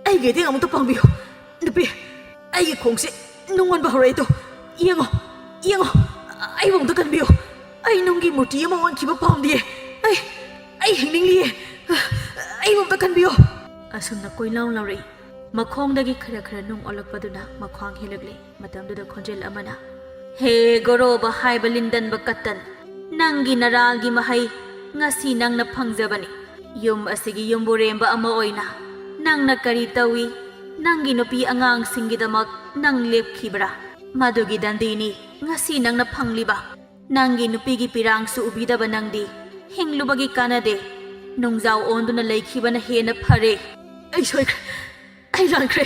ꯑꯩꯒꯤ ꯃꯇꯦꯡ ꯑꯃꯨꯛꯇ ꯄꯥꯡꯕꯤꯌꯨ꯫ ꯅꯨꯄꯤ, ꯑꯩꯒꯤ ꯈꯣꯡꯁꯦ ꯅꯨꯡ ꯑꯣꯟꯕ ꯍꯧꯔꯛꯑꯦꯗꯣ꯫ ꯌꯦꯡꯉꯣ, ꯌꯦꯡꯉꯣ, ꯑꯩꯕꯨ ꯑꯃꯨꯛꯇ ꯀꯟꯕꯤꯌꯨ꯫ ꯑꯩ ꯅꯨꯡꯒꯤ ꯃꯨꯔꯇꯤ ꯑꯃ ꯑꯣꯟꯈꯤꯕ ꯄꯥꯝꯗꯤꯌꯦ꯫ ꯑꯩ, ꯑꯩ ꯍꯤꯡꯅꯤꯡꯂꯤꯌꯦ꯫ ꯑꯩꯕꯨ ꯑꯃꯨꯛꯇ ꯀꯟꯕꯤꯌꯨ꯫" ꯑꯁꯨꯝꯅ ꯀꯣꯏꯂꯥꯎ ꯂꯥꯎꯔꯛꯏ꯫ ꯃꯈꯣꯡꯗꯒꯤ ꯈꯔ ꯈꯔ ꯅꯨꯡ ꯑꯣꯜꯂꯛꯄꯗꯨꯅ ꯃꯈ꯭ꯋꯥꯡ ꯍꯦꯜꯂꯛꯂꯦ꯫ ꯃꯇꯝꯗꯨꯗ ꯈꯣꯟꯖꯦꯜ ꯑꯃꯅ, "ꯍꯦ ꯒꯣꯔꯣꯕ ꯍꯥꯏꯕ ꯂꯤꯟꯗꯟꯕ ꯀꯇꯟ, ꯅꯪꯒꯤ ꯅꯔꯥꯜꯒꯤ ꯃꯍꯩ ꯉꯁꯤ ꯅꯪꯅ ꯐꯪꯖꯕꯅꯤ꯫ ꯌꯨꯝ ꯑꯁꯤꯒꯤ ꯌꯨꯝꯕꯨꯔꯦꯝꯕ ꯑꯃ ꯑꯣꯏꯅ ꯅꯪꯅ ꯀꯔꯤ ꯇꯧꯏ? ꯅꯪꯒꯤ ꯅꯨꯄꯤ ꯑꯉꯥꯡꯁꯤꯡꯒꯤꯗꯃꯛ ꯅꯪ ꯂꯦꯞꯈꯤꯕ꯭ꯔꯥ? ꯃꯗꯨꯒꯤ ꯗꯟꯗꯤꯅꯤ ꯉꯁꯤ ꯅꯪꯅ ꯐꯪꯂꯤꯕ꯫ ꯅꯪꯒꯤ ꯅꯨꯄꯤꯒꯤ ꯄꯤꯔꯥꯡꯁꯨ ꯎꯕꯤꯗꯕ ꯅꯪꯗꯤ ꯍꯤꯡꯂꯨꯕꯒꯤ ꯀꯥꯟꯅꯗꯦ꯫ ꯅꯨꯡꯖꯥꯎ ꯑꯣꯟꯗꯨꯅ ꯂꯩꯈꯤꯕꯅ ꯍꯦꯟꯅ ꯐꯔꯦ꯫" "ꯑꯩ ꯁꯣꯏꯈ꯭ꯔꯦ꯫ ꯑꯩ ꯂꯥꯟꯈ꯭ꯔꯦ꯫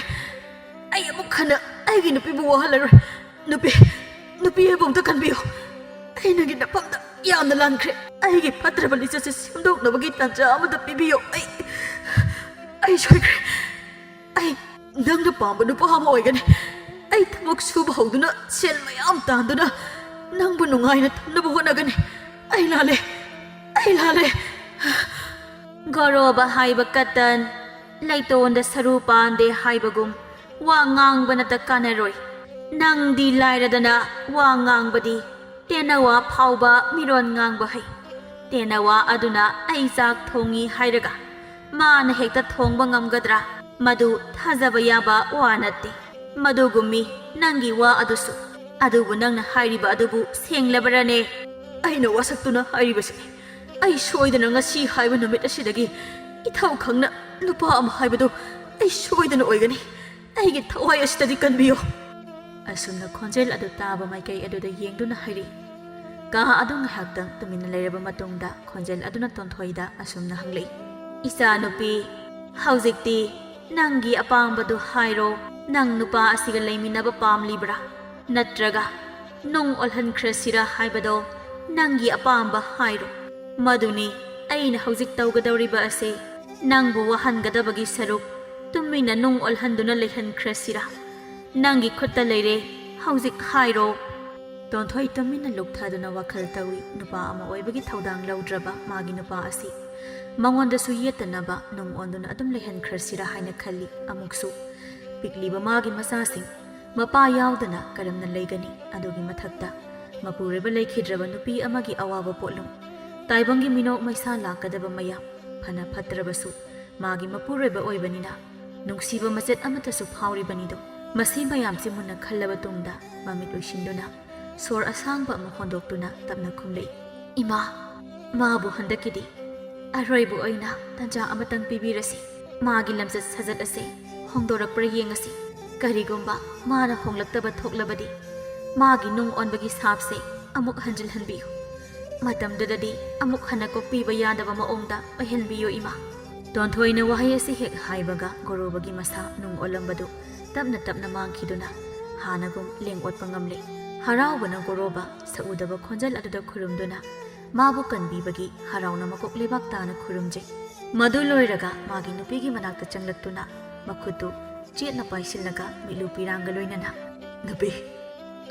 ꯑꯩ ꯑꯃꯨꯛ ꯍꯟꯅ ꯑꯩꯒꯤ ꯅꯨꯄꯤꯕꯨ ꯋꯥꯍꯜꯂꯔꯣꯏ꯫ ꯅꯨꯄꯤ, ꯅꯨꯄꯤ ꯑꯩꯕꯨ ꯑꯝꯇ ꯀꯟꯕꯤꯌꯨ꯫" ꯑꯩ ꯅꯪꯒꯤ ꯅꯐꯝꯗ ꯌꯥꯝꯅ ꯂꯥꯟꯈ꯭ꯔꯦ꯫ ꯑꯩꯒꯤ ꯐꯠꯇ꯭ꯔꯕ ꯂꯤꯆꯠꯁꯦ ꯁꯦꯝꯗꯣꯛꯅꯕꯒꯤ ꯇꯥꯟꯖꯥ ꯑꯃꯗ ꯄꯤꯕꯤꯌꯣ꯫ ꯑꯩ, ꯑꯩ ꯁꯣꯏꯈ꯭ꯔꯦ꯫ ꯑꯩ ꯅꯪꯅ ꯄꯥꯝꯕ ꯅꯨꯄꯥ ꯑꯃ ꯑꯣꯏꯒꯅꯤ꯫ ꯑꯩ ꯊꯕꯛ ꯁꯨꯕ ꯍꯧꯗꯨꯅ ꯁꯦꯜ ꯃꯌꯥꯝ ꯇꯥꯟꯗꯨꯅ ꯅꯪꯕꯨ ꯅꯨꯡꯉꯥꯏꯅ ꯊꯝꯅꯕ ꯍꯣꯠꯅꯒꯅꯤ꯫ ꯑꯩ ꯂꯥꯜꯂꯦ꯫ ꯑꯩ ꯂꯥꯜꯂꯦ꯫ ꯒꯣꯔꯣꯕ ꯍꯥꯏꯕ ꯀꯇꯟ, ꯂꯩꯇꯣꯟꯗ ꯁꯔꯨ ꯄꯥꯟꯗꯦ ꯍꯥꯏꯕꯒꯨꯝ, ꯋꯥ ꯉꯥꯡꯕꯅꯇ ꯀꯥꯟꯅꯔꯣꯏ꯫ ꯅꯪꯗꯤ ꯂꯥꯏꯔꯗꯅ ꯋꯥ ꯉꯥꯡꯕꯗꯤ ꯇꯦꯅꯋꯥ ꯐꯥꯎꯕ ꯃꯤꯔꯣꯟ ꯉꯥꯡꯕ ꯍꯩ꯫ ꯇꯦꯅꯋꯥ ꯑꯗꯨꯅ ꯑꯩ ꯆꯥꯛ ꯊꯣꯡꯉꯤ ꯍꯥꯏꯔꯒ ꯃꯥꯅ ꯍꯦꯛꯇ ꯊꯣꯡꯕ ꯉꯝꯒꯗ꯭ꯔꯥ? ꯃꯗꯨ ꯊꯥꯖꯕ ꯌꯥꯕ ꯋꯥ ꯅꯠꯇꯦ꯫ ꯃꯗꯨꯒꯨꯝꯃꯤ ꯅꯪꯒꯤ ꯋꯥ ꯑꯗꯨꯁꯨ꯫ ꯑꯗꯨꯕꯨ ꯅꯪꯅ ꯍꯥꯏꯔꯤꯕ ꯑꯗꯨꯕꯨ ꯁꯦꯡꯂꯕꯔꯅꯦ? ꯑꯩꯅ ꯋꯥꯁꯛꯇꯨꯅ ꯍꯥꯏꯔꯤꯕꯁꯤꯅꯤ꯫ ꯑꯩ ꯁꯣꯏꯗꯅ ꯉꯁꯤ ꯍꯥꯏꯕ ꯅꯨꯃꯤꯠ ꯑꯁꯤꯗꯒꯤ ꯏꯊꯧ ꯈꯪꯅ ꯅꯨꯄꯥ ꯑꯃ ꯍꯥꯏꯕꯗꯨ ꯑꯩ ꯁꯣꯏꯗꯅ ꯑꯣꯏꯒꯅꯤ꯫ ꯑꯩꯒꯤ ꯊꯋꯥꯏ ꯑꯁꯤꯗꯗꯤ ꯀꯟꯕꯤꯌꯨ꯫ ꯑꯁꯨꯝꯅ ꯈꯣꯟꯖꯦꯜ ꯑꯗꯨ ꯇꯥꯕ ꯃꯥꯏꯀꯩ ꯑꯗꯨꯗ ꯌꯦꯡꯗꯨꯅ ꯍꯥꯏꯔꯤ꯫ ꯀꯥ ꯑꯗꯨ ꯉꯥꯏꯍꯥꯛꯇꯪ ꯇꯨꯃꯤꯟꯅ ꯂꯩꯔꯕ ꯃꯇꯨꯡꯗ ꯈꯣꯟꯖꯦꯜ ꯑꯗꯨꯅ ꯇꯣꯟꯊꯣꯏꯗ ꯑꯁꯨꯝꯅ ꯍꯪꯂꯛꯏ, "ꯏꯆꯥꯅꯨꯄꯤ, ꯍꯧꯖꯤꯛꯇꯤ ꯅꯪꯒꯤ ꯑꯄꯥꯝꯕꯗꯨ ꯍꯥꯏꯔꯣ꯫ ꯅꯪ ꯅꯨꯄꯥ ꯑꯁꯤꯒ ꯂꯩꯃꯤꯟꯅꯕ ꯄꯥꯝꯂꯤꯕ꯭ꯔꯥ? ꯅꯠꯇ꯭ꯔꯒ ꯅꯨꯡ ꯑꯣꯜꯍꯟꯈ꯭ꯔꯁꯤꯔꯥ ꯍꯥꯏꯕꯗꯣ ꯅꯪꯒꯤ ꯑꯄꯥꯝꯕ ꯍꯥꯏꯔꯣ꯫ ꯃꯗꯨꯅꯤ ꯑꯩꯅ ꯍꯧꯖꯤꯛ ꯇꯧꯒꯗꯧꯔꯤꯕ ꯑꯁꯤ꯫ ꯅꯪꯕꯨ ꯋꯥꯍꯟꯒꯗꯕꯒꯤ ꯁꯔꯨꯛ ꯇꯨꯃꯤꯟꯅ ꯅꯨꯡ ꯑꯣꯜꯍꯟꯗꯨꯅ ꯂꯩꯍꯟꯈ꯭ꯔꯁꯤꯔꯥ? ꯅꯪꯒꯤ ꯈꯨꯠꯇ ꯂꯩꯔꯦ, ꯍꯧꯖꯤꯛ ꯍꯥꯏꯔꯣ꯫" ꯇꯣꯟꯊꯣꯏ ꯇꯨꯃꯤꯟꯅ ꯂꯨꯞꯊꯗꯨꯅ ꯋꯥꯈꯜ ꯇꯧꯏ꯫ ꯅꯨꯄꯥ ꯑꯃ ꯑꯣꯏꯕꯒꯤ ꯊꯧꯗꯥꯡ ꯂꯧꯗ꯭ꯔꯕ ꯃꯥꯒꯤ ꯅꯨꯄꯥ ꯑꯁꯤ ꯃꯉꯣꯟꯗꯁꯨ ꯌꯦꯠꯇꯅꯕ ꯅꯨꯡ ꯑꯣꯟꯗꯨꯅ ꯑꯗꯨꯝ ꯂꯩꯍꯟꯈ꯭ꯔꯁꯤꯔꯥ ꯍꯥꯏꯅ ꯈꯜꯂꯤ꯫ ꯑꯃꯨꯛꯁꯨ ꯄꯤꯛꯂꯤꯕ ꯃꯥꯒꯤ ꯃꯆꯥꯁꯤꯡ ꯃꯄꯥ ꯌꯥꯎꯗꯅ ꯀꯔꯝꯅ ꯂꯩꯒꯅꯤ? ꯑꯗꯨꯒꯤ ꯃꯊꯛꯇ ꯃꯄꯨꯔꯣꯏꯕ ꯂꯩꯈꯤꯗ꯭ꯔꯕ ꯅꯨꯄꯤ ꯑꯃꯒꯤ ꯑꯋꯥꯕ ꯄꯣꯠꯂꯨꯝ, ꯇꯥꯏꯕꯪꯒꯤ ꯃꯤꯅꯣꯛ ꯃꯩꯁꯥ ꯂꯥꯛꯀꯗꯕ ꯃꯌꯥꯝ, ꯐꯅ ꯐꯠꯇ꯭ꯔꯕꯁꯨ ꯃꯥꯒꯤ ꯃꯄꯨꯔꯣꯏꯕ ꯑꯣꯏꯕꯅꯤꯅ ꯅꯨꯡꯁꯤꯕ ꯃꯆꯦꯠ ꯑꯃꯠꯇꯁꯨ ꯐꯥꯎꯔꯤꯕꯅꯤꯗꯣ꯫ ꯃꯁꯤ ꯃꯌꯥꯝꯁꯤ ꯃꯨꯟꯅ ꯈꯜꯂꯕ ꯇꯨꯡꯗ ꯃꯃꯤꯠ ꯎꯏꯁꯤꯟꯗꯨꯅ ꯁꯣꯔ ꯑꯁꯥꯡꯕ ꯑꯃ ꯍꯣꯟꯗꯣꯛꯇꯨꯅ ꯇꯞꯅ ꯈꯨꯝꯂꯛꯏ, "ꯏꯃꯥ, ꯃꯥꯕꯨ ꯍꯟꯗꯛꯀꯤꯗꯤ ꯑꯔꯣꯏꯕ ꯑꯣꯏꯅ ꯇꯟꯖꯥ ꯑꯃꯇꯪ ꯄꯤꯕꯤꯔꯁꯤ꯫ ꯃꯥꯒꯤ ꯂꯝꯆꯠ ꯁꯥꯖꯠ ꯑꯁꯦ ꯍꯣꯡꯗꯣꯔꯛꯄ꯭ꯔꯥ ꯌꯦꯡꯉꯁꯤ꯫ ꯀꯔꯤꯒꯨꯝꯕ ꯃꯥꯅ ꯍꯣꯡꯂꯛꯇꯕ ꯊꯣꯛꯂꯕꯗꯤ ꯃꯥꯒꯤ ꯅꯨꯡ ꯑꯣꯟꯕꯒꯤ ꯁꯥꯞꯁꯦ ꯑꯃꯨꯛ ꯍꯟꯖꯤꯜꯍꯟꯕꯤꯌꯨ꯫ ꯃꯇꯝꯗꯨꯗꯗꯤ ꯑꯃꯨꯛ ꯍꯟꯅ ꯀꯣꯛꯄꯤꯕ ꯌꯥꯗꯕ ꯃꯑꯣꯡꯗ ꯑꯣꯏꯍꯟꯕꯤꯌꯨ ꯏꯃꯥ꯫" ꯇꯣꯟꯊꯣꯏꯅ ꯋꯥꯍꯩ ꯑꯁꯤ ꯍꯦꯛ ꯍꯥꯏꯕꯒ ꯒꯣꯔꯣꯕꯒꯤ ꯃꯁꯥ ꯅꯨꯡ ꯑꯣꯜꯂꯝꯕꯗꯨ ꯇꯞꯅ ꯇꯞꯅ ꯃꯥꯡꯈꯤꯗꯨꯅ ꯍꯥꯟꯅꯒꯨꯝ ꯂꯦꯡ ꯑꯣꯠꯄ ꯉꯝꯂꯦ꯫ ꯍꯔꯥꯎꯕꯅ ꯒꯣꯔꯣꯕ ꯁꯛꯎꯗꯕ ꯈꯣꯟꯖꯦꯜ ꯑꯗꯨꯗ ꯈꯨꯔꯨꯝꯗꯨꯅ ꯃꯥꯕꯨ ꯀꯟꯕꯤꯕꯒꯤ ꯍꯔꯥꯎꯅ ꯃꯀꯣꯛ ꯂꯩꯕꯥꯛ ꯇꯥꯅ ꯈꯨꯔꯨꯝꯖꯩ꯫ ꯃꯗꯨ ꯂꯣꯏꯔꯒ ꯃꯥꯒꯤ ꯅꯨꯄꯤꯒꯤ ꯃꯅꯥꯛꯇ ꯆꯪꯂꯛꯇꯨꯅ ꯃꯈꯨꯠꯇꯨ ꯆꯦꯠꯅ ꯄꯥꯏꯁꯤꯜꯂꯒ ꯃꯤꯠꯂꯨ ꯄꯤꯔꯥꯡꯒ ꯂꯣꯏꯅꯅ, "ꯅꯨꯄꯤ,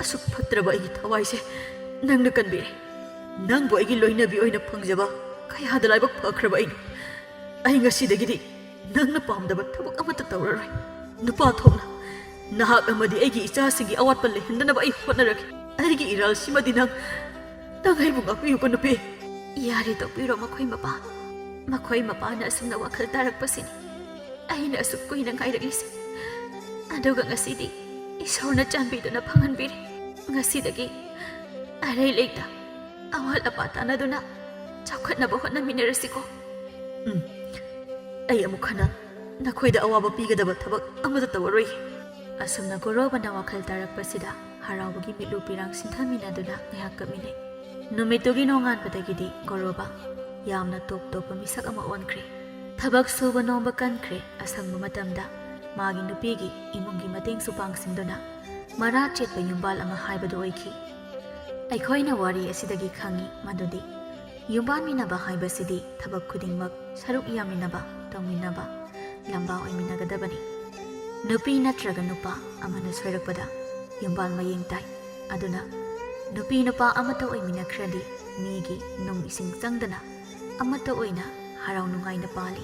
ꯑꯁꯨꯛ ꯐꯠꯇ꯭ꯔꯕ ꯑꯩꯒꯤ ꯊꯋꯥꯏꯁꯦ ꯅꯪꯅ ꯀꯟꯕꯤꯔꯦ꯫ ꯅꯪꯕꯨ ꯑꯩꯒꯤ ꯂꯣꯏꯅꯕꯤ ꯑꯣꯏꯅ ꯐꯪꯖꯕ ꯀꯌꯥꯗ ꯂꯥꯏꯕꯛ ꯐꯈ꯭ꯔꯕ ꯑꯩꯅꯣ꯫ ꯑꯩ ꯉꯁꯤꯗꯒꯤꯗꯤ ꯅꯪꯅ ꯄꯥꯝꯗꯕ ꯊꯕꯛ ꯑꯃꯠꯇ ꯇꯧꯔꯔꯣꯏ꯫ ꯅꯨꯄꯥ ꯊꯣꯛꯅ ꯅꯍꯥꯛ ꯑꯃꯗꯤ ꯑꯩꯒꯤ ꯏꯆꯥꯁꯤꯡꯒꯤ ꯑꯋꯥꯠꯄ ꯂꯩꯍꯟꯗꯅꯕ ꯑꯩ ꯍꯣꯠꯅꯔꯒꯦ꯫ ꯑꯩꯒꯤ ꯏꯔꯥꯜꯁꯤꯃꯗꯤ ꯅꯪ, ꯅꯪ ꯑꯩꯕꯨ ꯉꯥꯛꯄꯤꯌꯨꯀꯣ ꯅꯨꯄꯤ꯫" "ꯌꯥꯔꯦ, ꯇꯣꯛꯄꯤꯔꯣ ꯃꯈꯣꯏ ꯃꯄꯥ꯫ ꯃꯈꯣꯏ ꯃꯄꯥꯅ ꯑꯁꯨꯝꯅ ꯋꯥꯈꯜ ꯇꯥꯔꯛꯄꯁꯤꯅꯤ ꯑꯩꯅ ꯑꯁꯨꯛ ꯀꯨꯏꯅ ꯉꯥꯏꯔꯛꯂꯤꯁꯦ꯫ ꯑꯗꯨꯒ ꯉꯁꯤꯗꯤ ꯏꯁꯣꯔꯅ ꯆꯥꯟꯕꯤꯗꯨꯅ ꯐꯪꯍꯟꯕꯤꯔꯦ꯫ ꯉꯁꯤꯗꯒꯤ ꯑꯔꯩ ꯂꯩꯇ ꯑꯋꯥꯠ ꯑꯄꯥ ꯇꯥꯟꯅꯗꯨꯅ ꯆꯥꯎꯈꯠꯅꯕ ꯍꯣꯠꯅꯃꯤꯟꯅꯔꯁꯤꯀꯣ꯫" "ꯎꯝ, ꯑꯩ ꯑꯃꯨꯛ ꯍꯟꯅ ꯅꯈꯣꯏꯗ ꯑꯋꯥꯕ ꯄꯤꯒꯗꯕ ꯊꯕꯛ ꯑꯃꯠꯇ ꯇꯧꯔꯔꯣꯏ꯫" ꯑꯁꯨꯝꯅ ꯒꯣꯔꯣꯕꯅ ꯋꯥꯈꯜ ꯇꯥꯔꯛꯄꯁꯤꯗ ꯍꯔꯥꯎꯕꯒꯤ ꯃꯤꯠꯂꯨ ꯄꯤꯔꯥꯡ ꯁꯤꯟꯊꯃꯤꯟꯅꯗꯨꯅ ꯉꯥꯏꯍꯥꯛ ꯀꯞꯃꯤꯟꯅꯩ꯫ ꯅꯨꯃꯤꯠꯇꯨꯒꯤ ꯅꯣꯡꯉꯥꯟꯕꯗꯒꯤꯗꯤ ꯒꯣꯔꯣꯕ ꯌꯥꯝꯅ ꯇꯣꯞ ꯇꯣꯞꯄ ꯃꯤꯁꯛ ꯑꯃ ꯑꯣꯟꯈ꯭ꯔꯦ꯫ ꯊꯕꯛ ꯁꯨꯕ ꯅꯣꯝꯕ ꯀꯟꯈ꯭ꯔꯦ꯫ ꯑꯁꯪꯕ ꯃꯇꯝꯗ ꯃꯥꯒꯤ ꯅꯨꯄꯤꯒꯤ ꯏꯃꯨꯡꯒꯤ ꯃꯇꯦꯡꯁꯨ ꯄꯥꯡꯁꯤꯟꯗꯨꯅ ꯃꯔꯥ ꯆꯦꯠꯄ ꯌꯨꯝꯕꯥꯜ ꯑꯃ ꯍꯥꯏꯕꯗꯨ ꯑꯣꯏꯈꯤ꯫ ꯑꯩꯈꯣꯏꯅ ꯋꯥꯔꯤ ꯑꯁꯤꯗꯒꯤ ꯈꯪꯉꯤ ꯃꯗꯨꯗꯤ ꯌꯨꯝꯕꯥꯟꯃꯤꯟꯅꯕ ꯍꯥꯏꯕꯁꯤꯗꯤ ꯊꯕꯛ ꯈꯨꯗꯤꯡꯃꯛ ꯁꯔꯨꯛ ꯌꯥꯃꯤꯟꯅꯕ, ꯇꯧꯃꯤꯟꯅꯕ, ꯂꯝꯕꯥ ꯑꯣꯏꯃꯤꯟꯅꯒꯗꯕꯅꯤ꯫ ꯅꯨꯄꯤ ꯅꯠꯇ꯭ꯔꯒ ꯅꯨꯄꯥ ꯑꯃꯅ ꯁꯣꯏꯔꯛꯄꯗ ꯌꯨꯝꯕꯥꯜ ꯃꯌꯦꯡ ꯇꯥꯏ꯫ ꯑꯗꯨꯅ ꯅꯨꯄꯤ ꯅꯨꯄꯥ ꯑꯃꯠꯇ ꯑꯣꯏꯃꯤꯟꯅꯈ꯭ꯔꯗꯤ ꯃꯤꯒꯤ ꯅꯨꯡ ꯏꯁꯤꯡ ꯆꯪꯗꯅ ꯑꯃꯠꯇ ꯑꯣꯏꯅ ꯍꯔꯥꯎ ꯅꯨꯡꯉꯥꯏꯅ ꯄꯥꯜꯂꯤ꯫